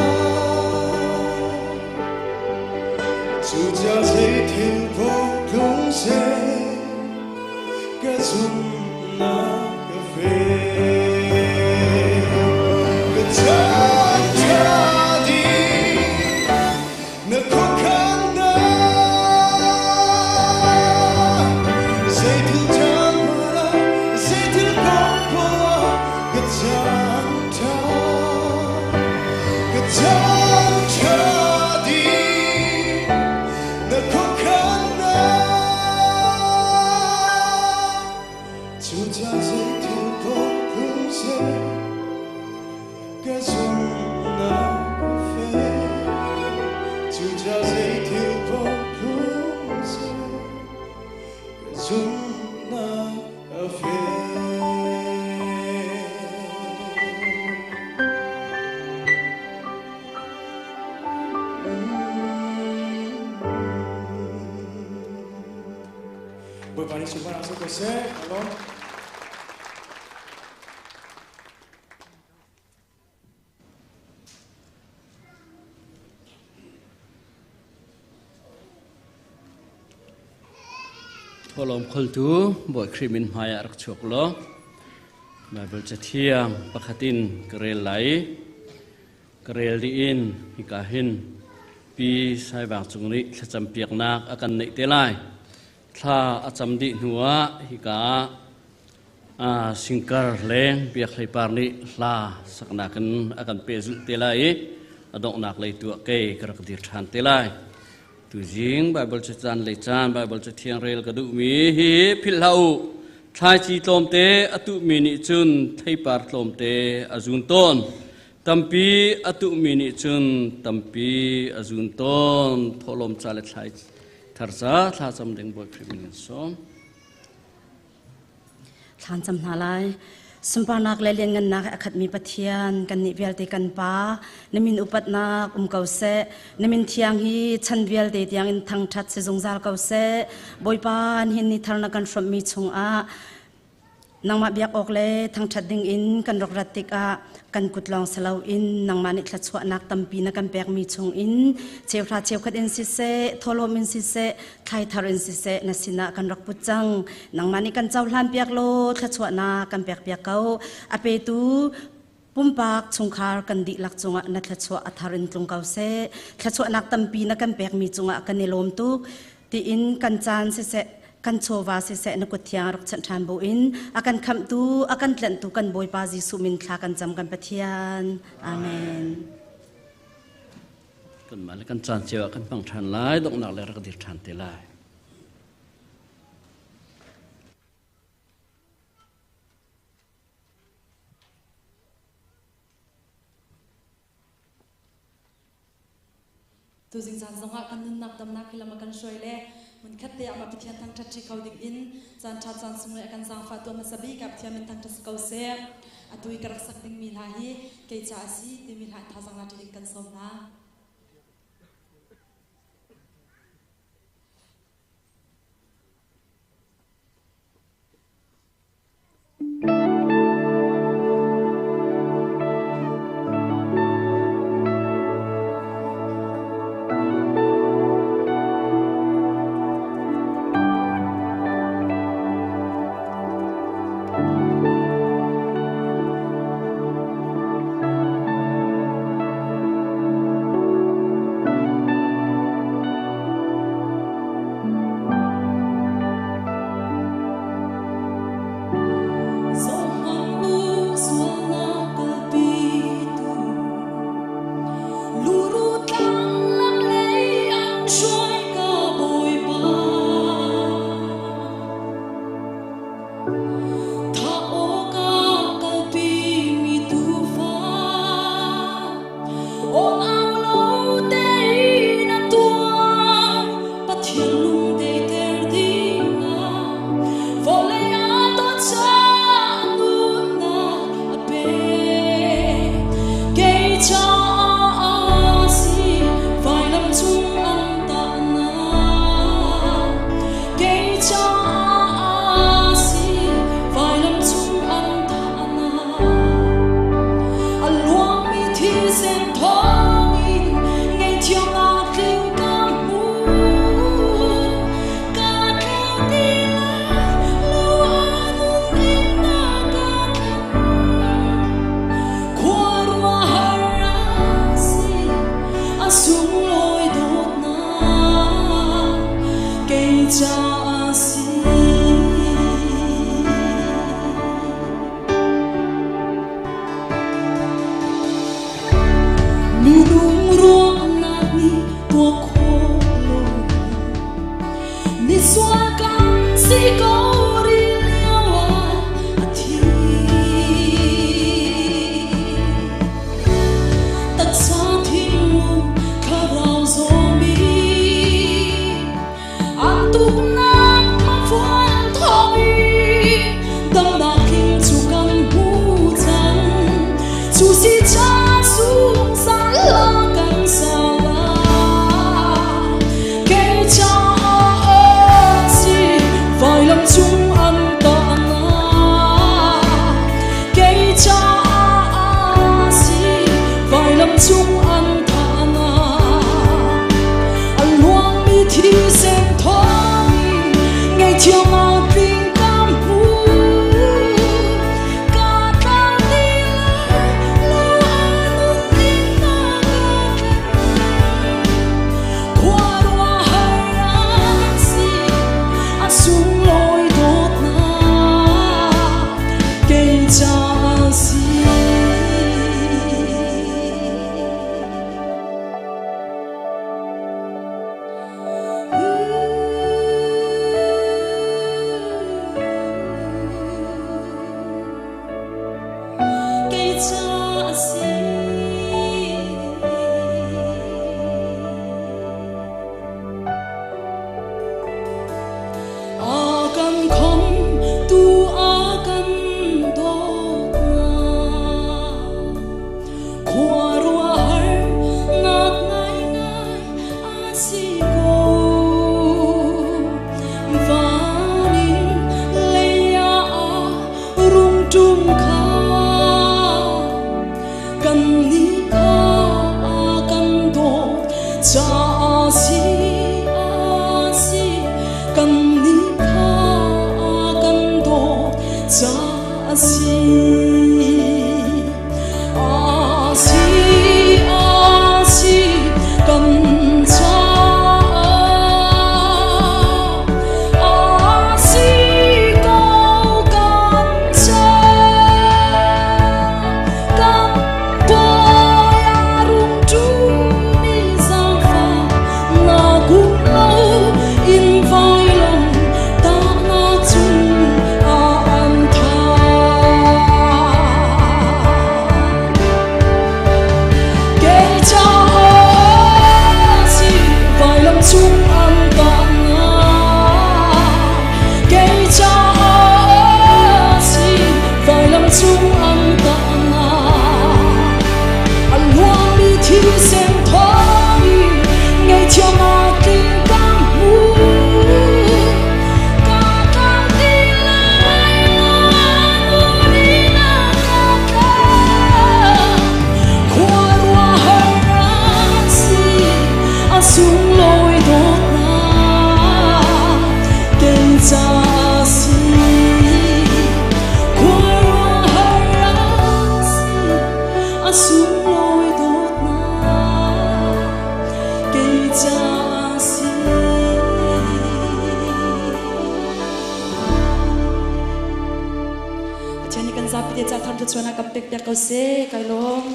cuca zeithil poh tlung seh ka zumhnak ka fek. Ka caan ṭha dih na khuakhannak zeithil caan hmanh ah zeithil kong poah ka caan ṭha ka caan ṭha dih na khuakhannak cuca zeithil poh tlung seh ka zumhnak ka fek. Cuca zeithil poh tlung seh ka zumhnak a fek. Bawipa nih sunparnak si ko seh. Alawm. Thawlawm kholtu Bawi Khrih min hmai ah rak chuak law Bible cathiang pakhat in ka rel lai. Ka rel dih in hika hin Pi Saivang Cung nih thlacam piaknak a kan neih te lai. Thla a cam dih hnu ah hika ah Singkar leng Biak Hlei Par nih hla saknak in a kan pehzulh te lai i a donghnak lei tu ah kei ka rak dir ṭhan te lai. Tuzing Baibal cacaan lei caan Baibal cathiang rel ka duhmi hi philh hlah u. Thlaici tlawmte a tuhmi nih cun theipar tlawmte a zun tawn. Tampi a tuhmi nih cun tampi a zun tawn. Thawhlawm ca le thlai thar ca thlacam ding Bawi Khrih min in sawm. Thlan cam hna lai. Sunparnak le lianngannak a khatmi Pathian, kannih vialte kan Pa, na min upatnak um ko seh. Na min thiang hi chan vialte tiangin thangṭhat si zungzal ko seh. Bawipa, nihin ni thar na kan hrawmhmi chungah Nangmah biak awk le thangṭhat dingin kan rak rat tikah kan kut lawng si loin nangmah nih thluachuahnak tampi na kan pekmi chungin cheuhra cheukhat in siseh, thawhlawm in siseh, thlaithar in siseh na sinah kan rak put cang. Nangmah nih kan cohlan piak law thluachuahnak kan pek piak ko. A petu pumpak chungkhar kan dihlak cungah na thluachuah a thar in tlung ko seh. Thluachuahnak tampi na kan pekmi cungah kan i lawm tuk. Tiin kan caan siseh, kan chawva siseh na kut thiang rak chanh ṭhan buin a kan khamhtu, a kan tlanhtu kan Bawipa Jesuh min thla kan cam kan Pathian. Amen. Kanmah le kan caan cio ah kan hmang ṭhan lai, donghnak le rak dir ṭhan te lai. Tuzing caan zongah kan nunnak damnak hi lam a kan hruai le hmunkhat te ah mah Pathian thangṭhat ṭi kho ding in caan ṭha caan sung le a kan zaangfah tuah hmasa bik ah Pathian min thangṭhat si ko seh. Atu i ka rak sak dingmi hla hi kei ca a si timi hla in thazaang la ṭi ding kan sawm hna. Tuak khawh lo misual kan si ko rih lio ah a thi. Taksa thinlung thlarau zawmi an tuknak mafuan thawng i damnak tling cu kan hmu cang. Cu si cha zungzal la kan sa lai. Kei caah si vailam cung an tahnak. Kei caah si vailam cung an thahnak. A luangmi thisen thawngin ngaihthiam a tling ka hmu. Ka tlau ti lai lo a nun in na ka tlen. Khuaruahhar an si a sunglawi dawtnak kei caah si. Kei caah si. A kan khom tu a kan dawtnak khuaruahhar nak ngaingai a si ko. Van in lei ah a rung ṭum kha kannih kha a kan dawt caah si a si. Kannih kha a kan dawt caah a si. A si, a si, kan caah a si ko kan caah. Kan bawi a rung ṭumi zaangfah nak um lo in vailam tahnak cung ah an thah. Kei caah si vailam cung an tahnak. Kei caah si vailam cung an tahnak. A luangmi thisen thawngin ngaihthiam a tling ka hmu. Ka tlau ti lai lo, in a ka tlau. Khuaruahhar a si, a sunglawi dawtnak kei caah si. Khuaruahhar a si, a sunglawi dawtnak kei caah si. Pathian nih kan zapi te ca thar thluachuah kan pek piak ko seh. Kai lawm.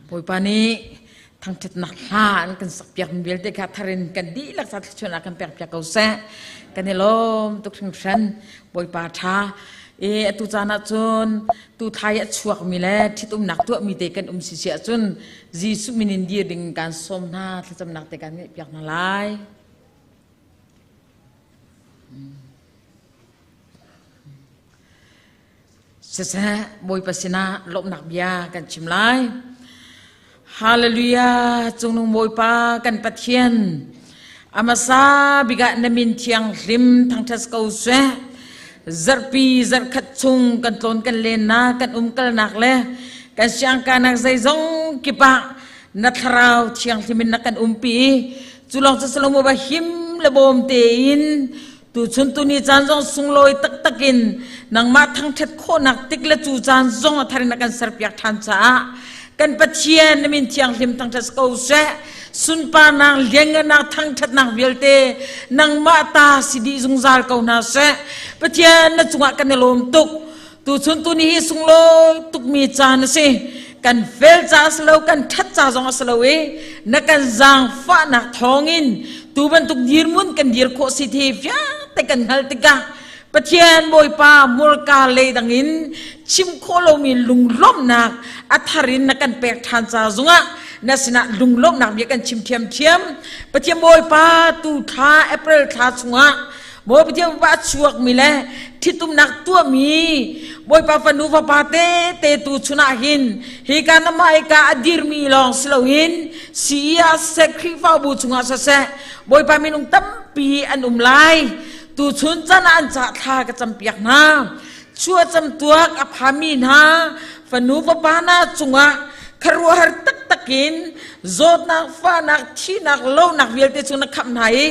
Bawipa nih thangṭhatnak hla an kan sakpiak mi vialte kha tharin kan dihlak ca thluachuahnak kan pekpiak ko seh. Kan i lawm tuk hringhran. Bawipa ṭha. E atu caan ah cun tu thai a chuak mi le ṭhitumnak tuah mi te kan um si si ahcun Jesuh min in dir ding kan sawm hna thlacamnak te kan ngeihpiak hna lai. Siseh, Bawipa sinah lawmhnak bia kan chim lai. Hallelujah, cungnung Bawipa kan Pathian. Amasa bikah na min thianghlim thangṭhat ko seh. Zarhpi zarhkhat chung kan tlawn kan lennak, kan umkalnak le kan siangkanak zeizong kipah na thlarau thianghlim in na kan umpi i cu lawng cu salomo ba him le bawm tein Tuchun tuni caan zong sunglawi taktak in nangmah thangṭhat khawhnak tik le cu caan zong a thar in na kan serpiak ṭhan caah kan Pathian na min thianghlim thangṭhat ko seh. Sunparnak, lianngannak, thangṭhatnak vialte nangmah ta si dih zungzal ko hna seh. Pathian na cungah kan i lawm tuk. Tuchun tuni hi sunglawi tukmi caan a si. Kan fel ca a si lo, kan ṭhat ca zong a si lo i na kan zaangfahnak thawngin tu bantuk dirhmun kan dir khawh si ti fiang te kan hngalh tikah Pathian Bawipa hmurka lei dangin chim khawh lomi lunglawmhnak a thar in na kan pek ṭhan ca zongah na sinah lunglawmhnak bia kan chim ṭhiamṭhiam. Pathian Bawipa tu thla April thla chungah Bawi Pathian Bawipa a chuakmi le ṭhitumnak tuahmi Bawipa fanu fapa tete tu chun ah hin hika na hmaika a dirmi lawng si loin CES siseh Khrihfabu chungah siseh Bawipa minung tampi an um lai. Tuchun caan ah an cah thla ka campiak hna. Chuacam tuak a phami hna fanu fapa hna cungah khuaruahhar taktak in zawtnak, fahnak, thihnak, lonak vialte cu na khamh hna i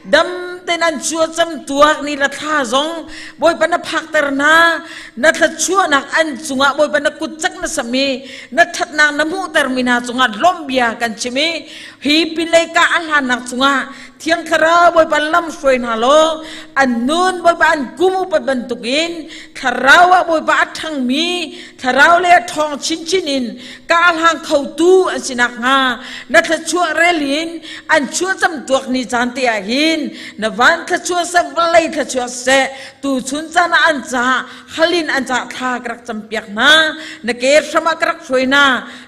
dam tein an chuacam tuak ni la thla zong Bawipa na phakter hna. Na thluachuahnak an cungah Bawipa na kut cak na sam i na ṭhatnak na hmuhtermi hna cungah lawmhbia kan chim i hi pinlei ka a hlannak cungah Thiang Thlarau Bawipa lam hruai hna law an nun Bawipa an kum upat bantukin Thlarau ah Bawipa a ṭhangmi Thlarau le a ṭhawng chinchin in ka hlang khotu an si nakhnga na thluachuah rel in an chuahcam tuak ni caan te ah hin na van thluachuah seh vawlei thluachuah seh tuchun caan ah an caah halin an caah thla ka rak campiak hna na ke hram ah ka rak hruai hna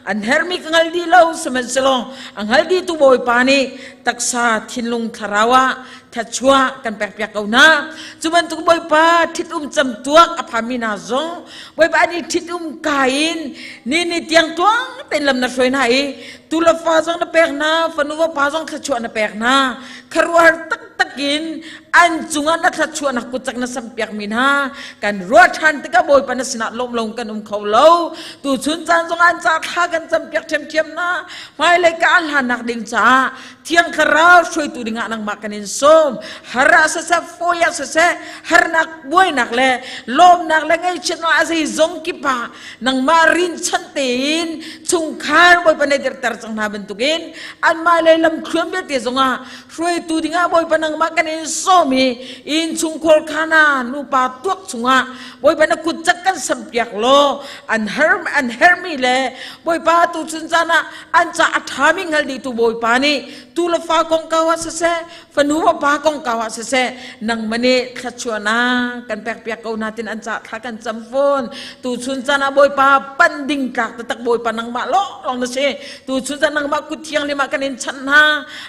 an hermi ka hngal dih lo sihmanhsehlaw a hngal dihtu Bawipa nih taksa thinlung thlarau ah thachuah kan pekpiak ko hna cu bantuk bawipa ṭhitum camtuak a phami hna zong bawipa an i ṭhitum ka in ni ni tiang tuang tein lam na hruai hna i tu le fa zong na pek hna fanu va pa zong thluachuah na pek hna kharuahar taktak in an cungah na thluachuahnak kutcak na sampiak mi hna kan ruah ṭhan tikah bawipa na sinah lawmlo kan um kho lo tu chun caan zong an ca thla kan campiak ṭhiamṭhiam hna Hmailei ka an hlannak ding caah Thiang Thlarau hruaitu dingah nangmah kan in sawm. Har ah siseh, fawi ah siseh, harnak, buainak le lawmnak le ngaihchiatnak a zeizong kip ah nangmah rinchan tein chungkhar Bawipa na dirter cang hna bantukin anmah lei lamthluan vialte zongah hruaitu dingah Bawipa nangmah kan in sawm i innchungkhar khana nupa tuak chungah Bawipa na kut cak kan sampiak law an har an hermi le Bawipa tu chun caan ah an ca a ṭhami hngal dihtu Bawipa nih tu le fa kongkau ah siseh fanu va pa kongkau ah siseh nangmah nih thluachuahnak kan pekpiak ko hna tin an ca thla kan cam fawn tu chun caan ah Bawipa pan ding tlak taktak Bawipa nangmah lawnglawng na si tu chun caan nangmah kut thianghlim ah kan in chanh hna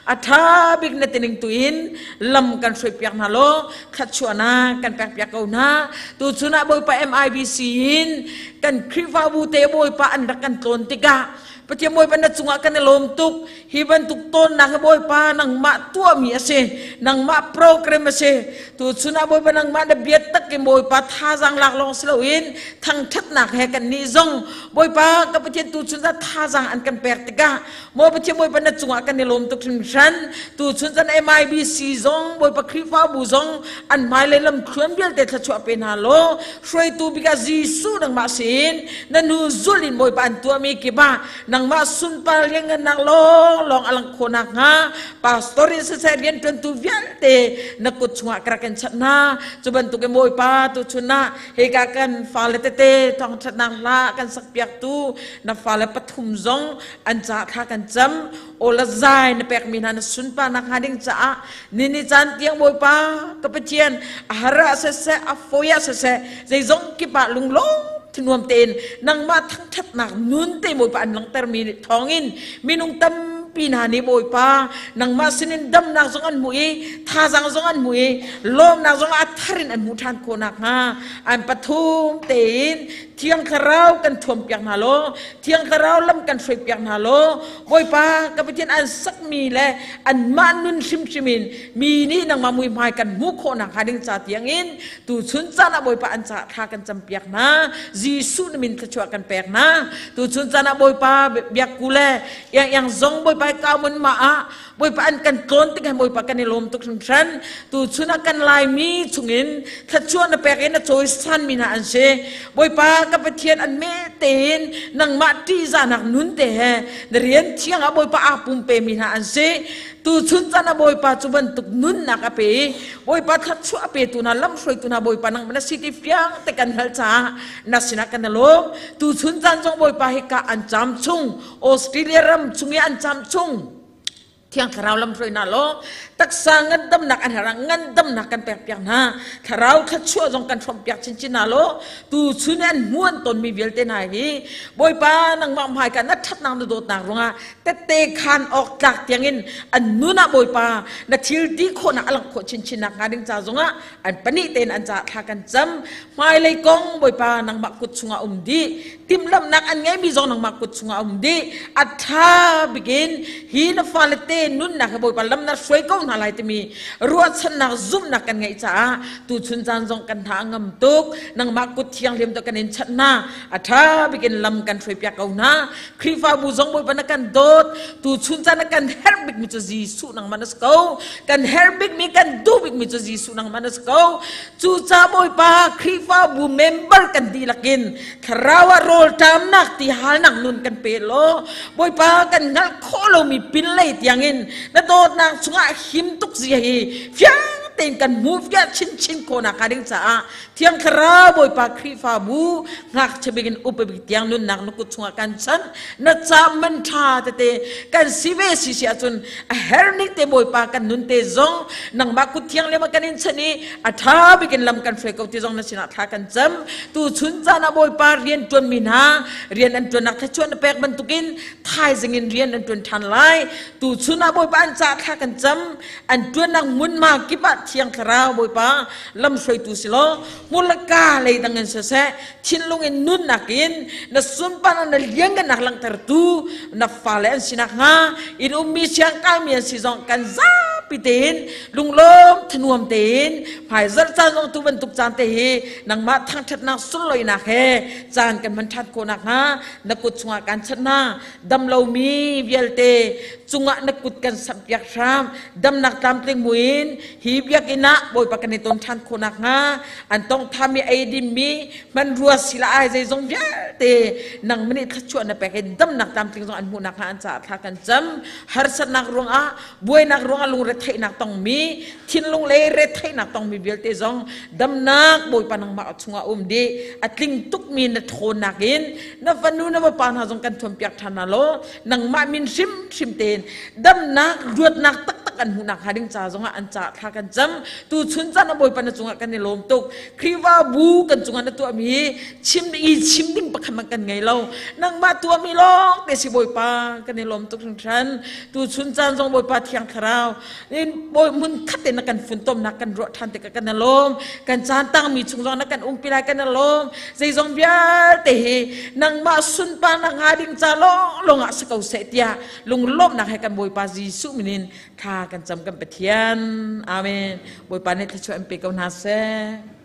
a ṭha bik na tining tu in lam kan hruaipiak hna law thluachuahnak kan pekpiak ko hna tu chun ah Bawipa MIBC in kan Khrihfabu te Bawipa an rak kan tlawn tikah Pathian Bawipa na cungah kan i lawm tuk hi bantuk tawnnak hi Bawipa nangmah tuahmi a si nangmah program a si tu chun ah Bawipa nangmah na biatak in Bawipa thazaang lak lawng si loin thangṭhatnak he kan nih zong Bawipa ka Pathian tu chun ah thazaang an kan pek tikah Maw Pathian Bawipa na cungah kan i lawm tuk hringhran. Tu chun chan MIBC zong Bawipa Khrihfabu zong an hmailei lamthluan vialte thluachuah pe hna law hruaitu bik ah Jesuh nangmah sin na hnu zulh in Bawipa an tuahmi kip ah nangmah sunpar lianngannak lawnglawng a lang khawh nakhnga pastor in siseh rianṭuantu vialte na kut chungah ka rak in chanh hna. Cu bantukin Bawipa tu chun ah hika kan fale tete thawngṭhatnak hla kan sakpiaktu na fale pathum zong an caah thla kan cam aw la zai na pekmi hna na sunparnak hnga ding caah ni ni caan tiang bawipa ka pathian a har ah siseh a fawi ah siseh zeizong kip ah lunglawm thunuam tein nangmah thangṭhatnak nun te bawipa an langhtermi thawngin minung tampi hna nih bawipa nangmah sinin damnak zong an hmuh i thazaang zong an hmuh i lawmnak zong a thar in an hmuh ṭhan khawh nakhnga an pathum tein Thiang Thlarau kan thuampiak hna law Thiang Thlarau lam kan hruaipiak hna law Bawipa ka Pathian an sakmi le anmah nun hrimhrim in mi nih nangmah muihmai kan hmuh khawh nakhnga ding ca tiangin tuchun caan ah Bawipa an caah thla kan campiak hna Jesuh na min thluachuah kan pek hna tuchun caan ah Bawipa biakku le iang iang zong Bawipa. Bawipa ka mun ma ah Bawipa an kan tlawn tik hin Bawipa kan i lawm tuk hringhran. Tu chun ah kan Laimi chungin thluachuah na pek in na cawisan mi hna an si. Bawipa ka Pathian an me tein nangmah ṭihzahnak nun te he na rian thiang ah Bawipa aa pumpe mi hna an si. Tu chun caan ah Bawipa cu bantuk nunnak a pe i Bawipa thluachuah a petu hna lamhruaitu hna Bawipa nangmah na si ti fiang te kan hngalh caah na sinah kan i lawm. Tu chun caan zong Bawipa hika an caam chung Australia ram chung i an caam chung Thiang Thlarau lamhruainak law taksa ngandamnak an herh ngandamnak kan pek piak hna. Thlarau thluachuah zong kan hrawmh piak chinchin hna law tu chun an hmu an tonmi vialte hna hi Bawipa nangmah hmaika na ṭhatnak na dawtnak ruangah tette khan awk tlak tiangin an nun ah Bawipa na thil ti khawhnak a langh khawh chinchin nak hnga ding ca zongah an pahnih tein an caah thla kan cam. Hmailei kong Bawipa nangmah kut chungah um dih. Timhlamhnak an ngeimi zong nangmah kut chungah um dih. A ṭha bikin hi na fale te nunnak hi Bawipa lam na hruai ko hna lai timi ruahchannak zumhnak kan ngeih caah tuchun caan zong kan hna a ngam tuk. Nangmah kut thianghlim tu kan in chanh hna. A ṭha bikin lam kan hruaipiak ko hna. Khrihfabu zong Bawipa na kan dawt. Tuchun caan na kan herh bikmi cu Jesuh nangmah na si ko. Kan herh bikmi kan duh bikmi cu Jesuh nangmah na si ko. Cucaah Bawipa Khrihfabu member kan dihlak in thlarau ah rawlṭamnak ti halnak nun kan pe law Bawipa kan hngalh khawh lomi pinlei tiangin na dawtnak chungah him tuk zia hi fiang tein kan hmu fiah chinchin khawhnak hnga ding caah Thiang Thlarau Bawipa Khrihfabu ngakchia bik in upa bik tiang nunnak na kut chungah kan chanh na ca man ṭha tete kan si ve si si ahcun a herning te Bawipa kan nun te zong nangmah kut thianghlim ah kan in chanh i a ṭha bik in lam kan hruai ko ti zong na sinah thla kan cam. Tu chun caan ah Bawipa rian ṭuanmi hna rian an ṭuannak thluachuah na pek bantukin thaizing in rian an ṭuan ṭhan lai. Tu chun ah Bawipa an caah thla kan cam. An ṭuannak hmunhma kip ah Thiang Thlarau Bawipa lamhruaitu si law hmurka lei dang in siseh thinlung in nunnak in na sunparnak na lianngannak langhtertu na fale an si nakhnga inn ummi siangkaimi an si zong kan zapi tein lunglawm thanuam tein hmaizarh caan zong tu bantuk caan te hi nangmah thangṭhatnak sunlawinak he caan kan hman ṭhan khawh nakhnga na kut chungah kan chanh hna. Dam lomi vialte cungah na kut kan samhpiak hram. Damnak tlamtling muin hi biakinn ah Bawipa kan i ton ṭhan khawh nakhnga an tongthami ei dinmi hmanrua sila ai zeizong vialte nang nih thluachuah na pek i damnak tlamtling zong an hmuh nakhnga an caah thla kan cam. Harsatnak ruangah buainak ruangah lungretheihnak tongmi thinlung le retheihnak tongmi vialte zong damnak Bawipa nangmah chungah um dih. A tling tukmi na ṭhawnnak in na fanu na vapa hna zong kan thuampiak ṭhan hna law nangmah min hrimhrim tein damnak luatnak taktak an hmuhnak hnga ding ca zongah an caah thla kan cam. Tu chun caan ah Bawipa na cungah kan i lawm tuk. Khrihfabu kan cungah na tuahmi hi chim i chim ding pakhat hmanh kan ngei lo. Nangmah tuahmi lawng te si Bawipa kan i lawm tuk hringhran. Tu chun caan zong Bawipa Thiang Thlarau in bawi hmun khat in na kan funtomnak kan ruah ṭhan tikah kan i lawm. Kan caan tangmi chung zong na kan umpi lai kan i lawm. Zeizong vialte hi nangmah sunparnak hnga ding ca lawnglawng ah si ko seh tiah lunglawmhnak he kan Bawipa Jesuh min in thla kan cam kan Pathian. Amen. Bawipa nih thluachuah in pe ko hna seh.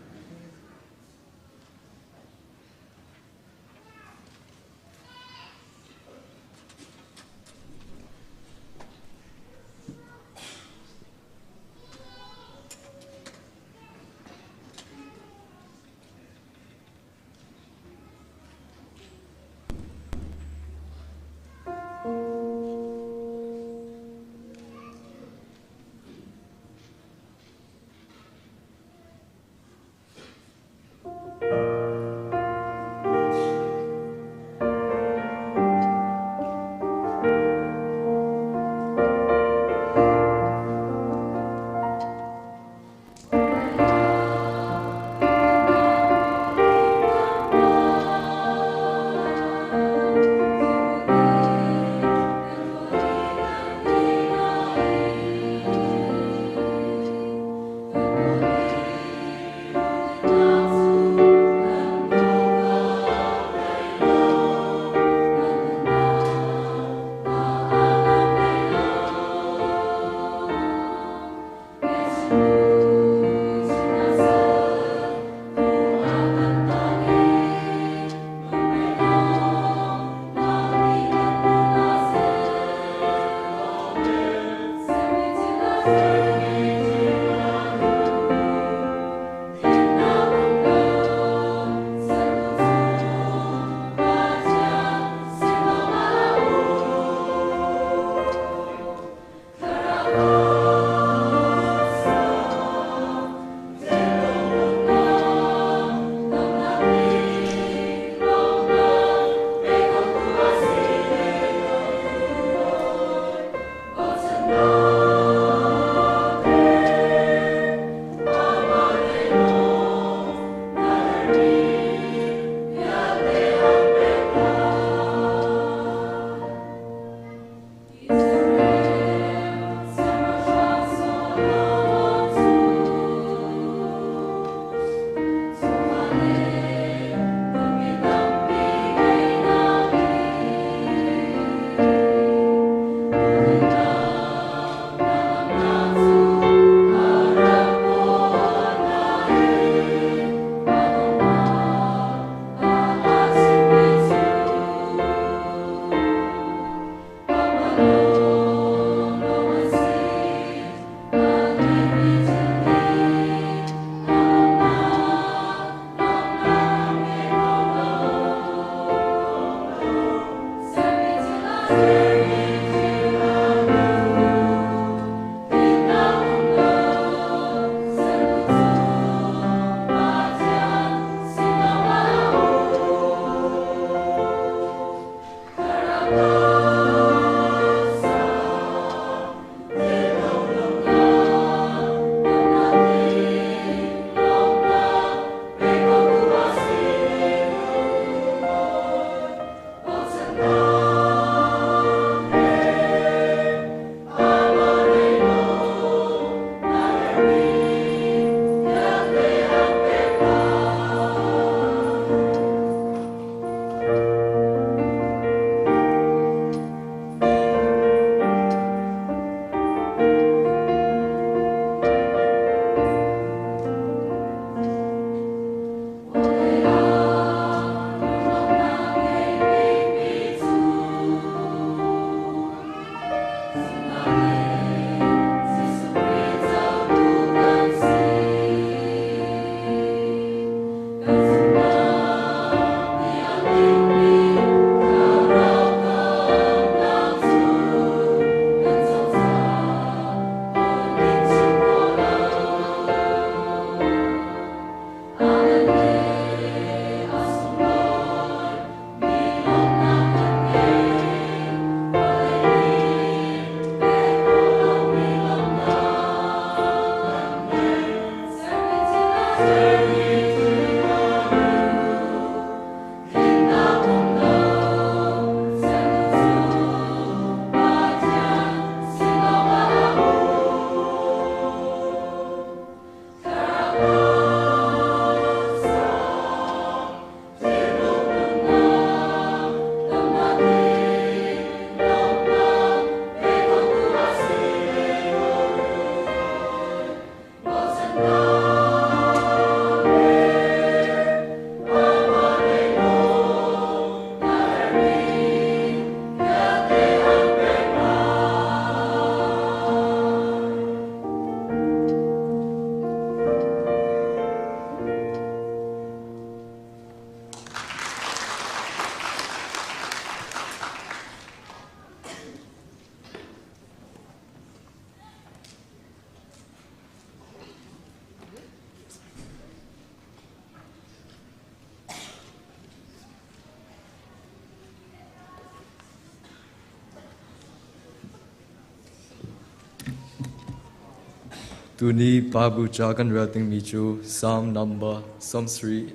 Tuni Bible ca kan rel dingmi cu Psalm number 73,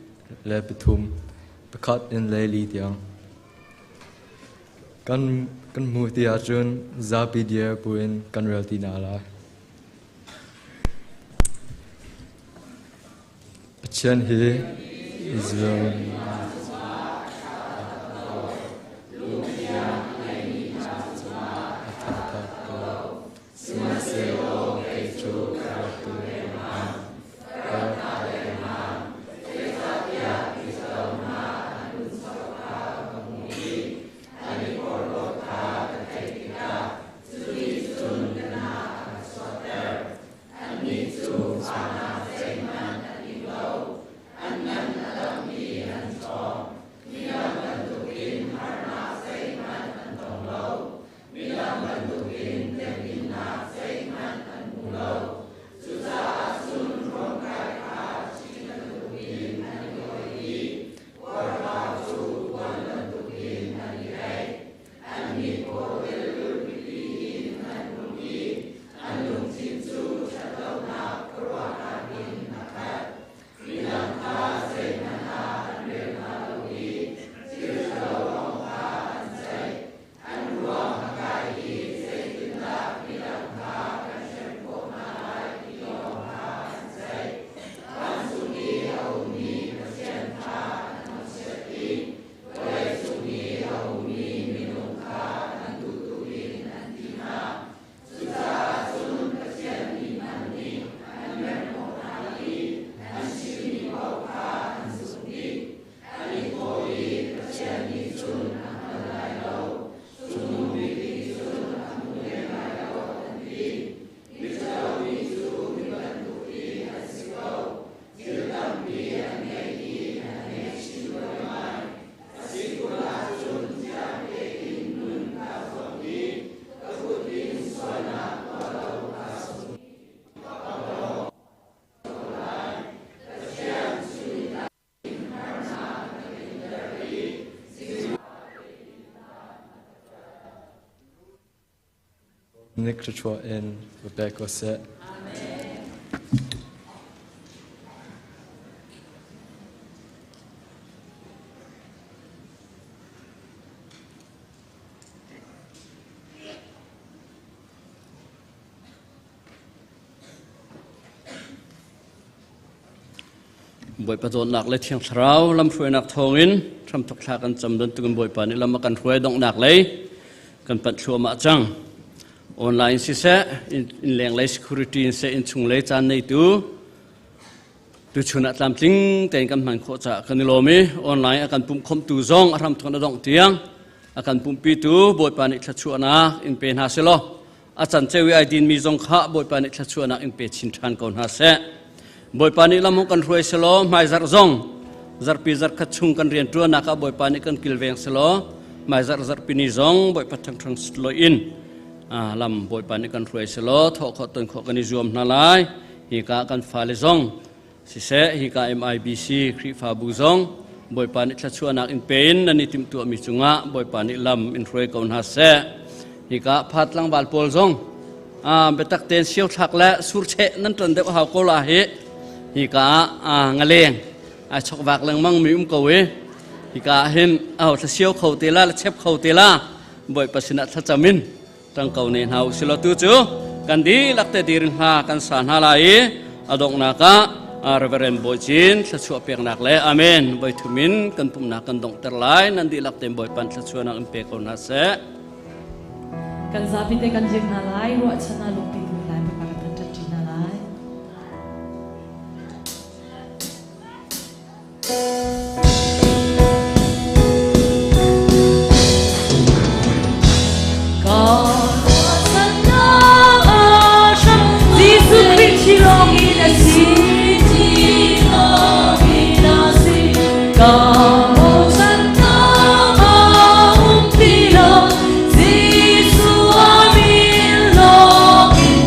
pakhat in le li tiang. Kan kan hmuh ti ahcun zapi dir buin kan rel ti hna lai. Pathian hi Israel Sihmanhsehlaw kei cu ka rawktu hna, ka rawktu hna, zeicahtiah misual hna an lungchuak kha ka hmuh i an i porhlawt kha ka theih tikah cuticun ka hna an chuahter. Annih cu fahnak zeihmanh an ing lo, an ngan a dam i an ṭhawng. Midang bantukin harnak zeihmanh an tong lo. Midang bantukin temhinnak zeihmanh an hmu lo. Cucaah cun ruamkai kha ṭi bantukin an i oih i puarthau cu puan bantukin an i aih. An mit paw relrul pipi in an um i an lungthin cu ṭhatlonak khuaruahnak in a khat. Midang kha zeihmanh ah an rel hna lo i thil ṭhalo lawng kha an ceih. An ruang a kai i zeitindah midang kha kan hrem khawh hna lai ti lawng kha an ceih. Vancung i a ummi Pathian kha an thangchiat i vawleicung i a ummi minung kha an duhduh in an ti hna. Cucaah cun Pathian mi hmanh nih an merhnawh hna i an chimmi paoh kha an zumh dih. An i thawh i Pathian nih cun a hngal lai lo, Cungnung Bik nih cun a hmu lem lai lo, an ti. Miṭhalo mi cu mi bantuk i an si ko. Thil tampi an ngei i an ngei chin luaimai. A si kun ahcun thiang tein nun kaa zuam i ka kut in sualnak tuah lo kaa sum. Nick thluachuah in va pe ko seh. Bawipa dawtnak le Thiang Thlarau lamhruainak thawngin hramthok thla kan cam bantukin Bawipa nih lam a kan hruai donghnak lei kan panh thluahmah cang. Online siseh, innleng lei security in seh, innchung lei caan neitu tuchun ah tlamtling tein kan hman khawh caah kan i lawm i online a kan pumhkhawmhtu zong a hramthok a dongh tiang a kan pumhpitu Bawipa nih thluachuahnak in pe hna selaw a canceu i ai dinmi zong kha Bawipa nih thluachuahnak in pe chin ṭhan ko hna seh. Bawipa nih lam kan hruai selaw hmaizarh zong zarhpi zarhkhat chung kan rian ṭuannak ah Bawipa nih kan kilveng selaw hmaizarh zarhpi ni zong Bawipa thangṭhang sutlawi in lam Bawipa nih kan hruai selaw thawh khawh ton khawh kan i zuam hna lai. Hika kan fale zong siseh hika MIBC Khrihfabu zong Bawipa nih thluachuahnak in pe in nan i timhtuahmi cungah Bawipa nih lam in hruai ko hna seh. Hika phat tlangval pawl zong biatak tein siothlak le surcheh nan ṭan deuh hau ko la hi hika ah ngaleng ai chokvak lengmang mi um ko i hika ah hin aho thla sio kho te la le chep kho te la Bawipa sinah thlacam in ṭang ko ne hna u silaw tu cu kan dihlak te dirin hla kan sa hna lai i a donghnak ah Reverend Bawi Cin thluachuah peknak le Amen voi thum in kan pumhnak kan donghter lai nan dihlak tein Bawipa thluachuahnak in pe ko hna seh. Kan zapi te kan dir hna lai ruahchan ah lungpi tu lai Bawipa kan thangṭhat ṭi hna lai. Jesuh Khrih thi lawngin a si thi lawngin a si ka bochannak a um ti lo Jesuh a min lawngin.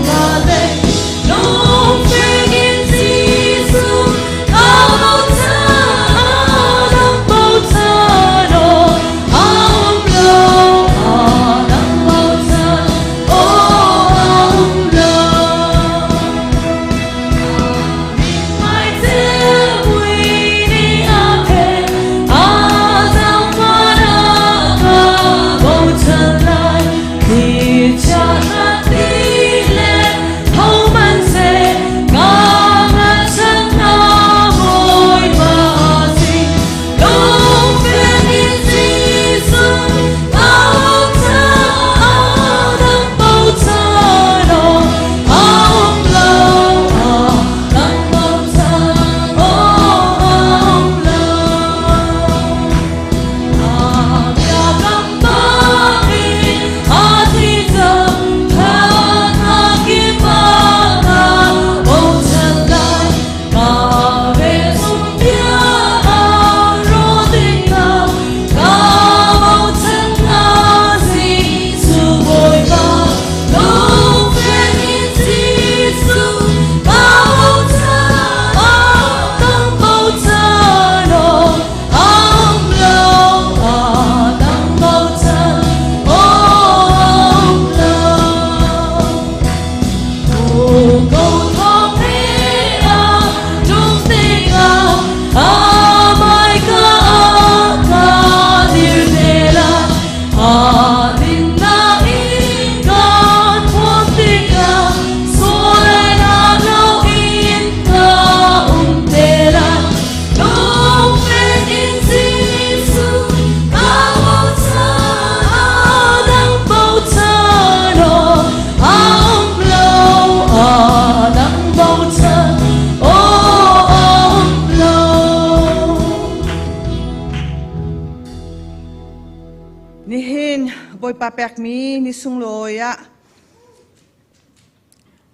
Bawipa pekmi ni sunglawi ah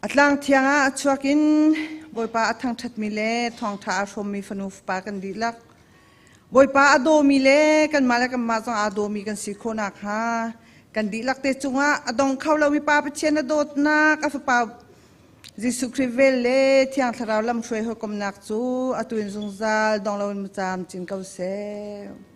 a tlang thiang ah a chuak in Bawipa a thangṭhatmi le thawngṭha aa hrawmmi fanu fapa kan dihlak Bawipa a dawmi le kanmah le kanmah zong aa dawmi kan si khawh nakhnga kan dihlak te cungah a dong kho lomi Pa Pathian a dawtnak a Fapa Jesuh Khrih vel le Thiang Thlarau lamhruai hawikomnak cu atu in zungzal dong loin mu caam cin ko seh.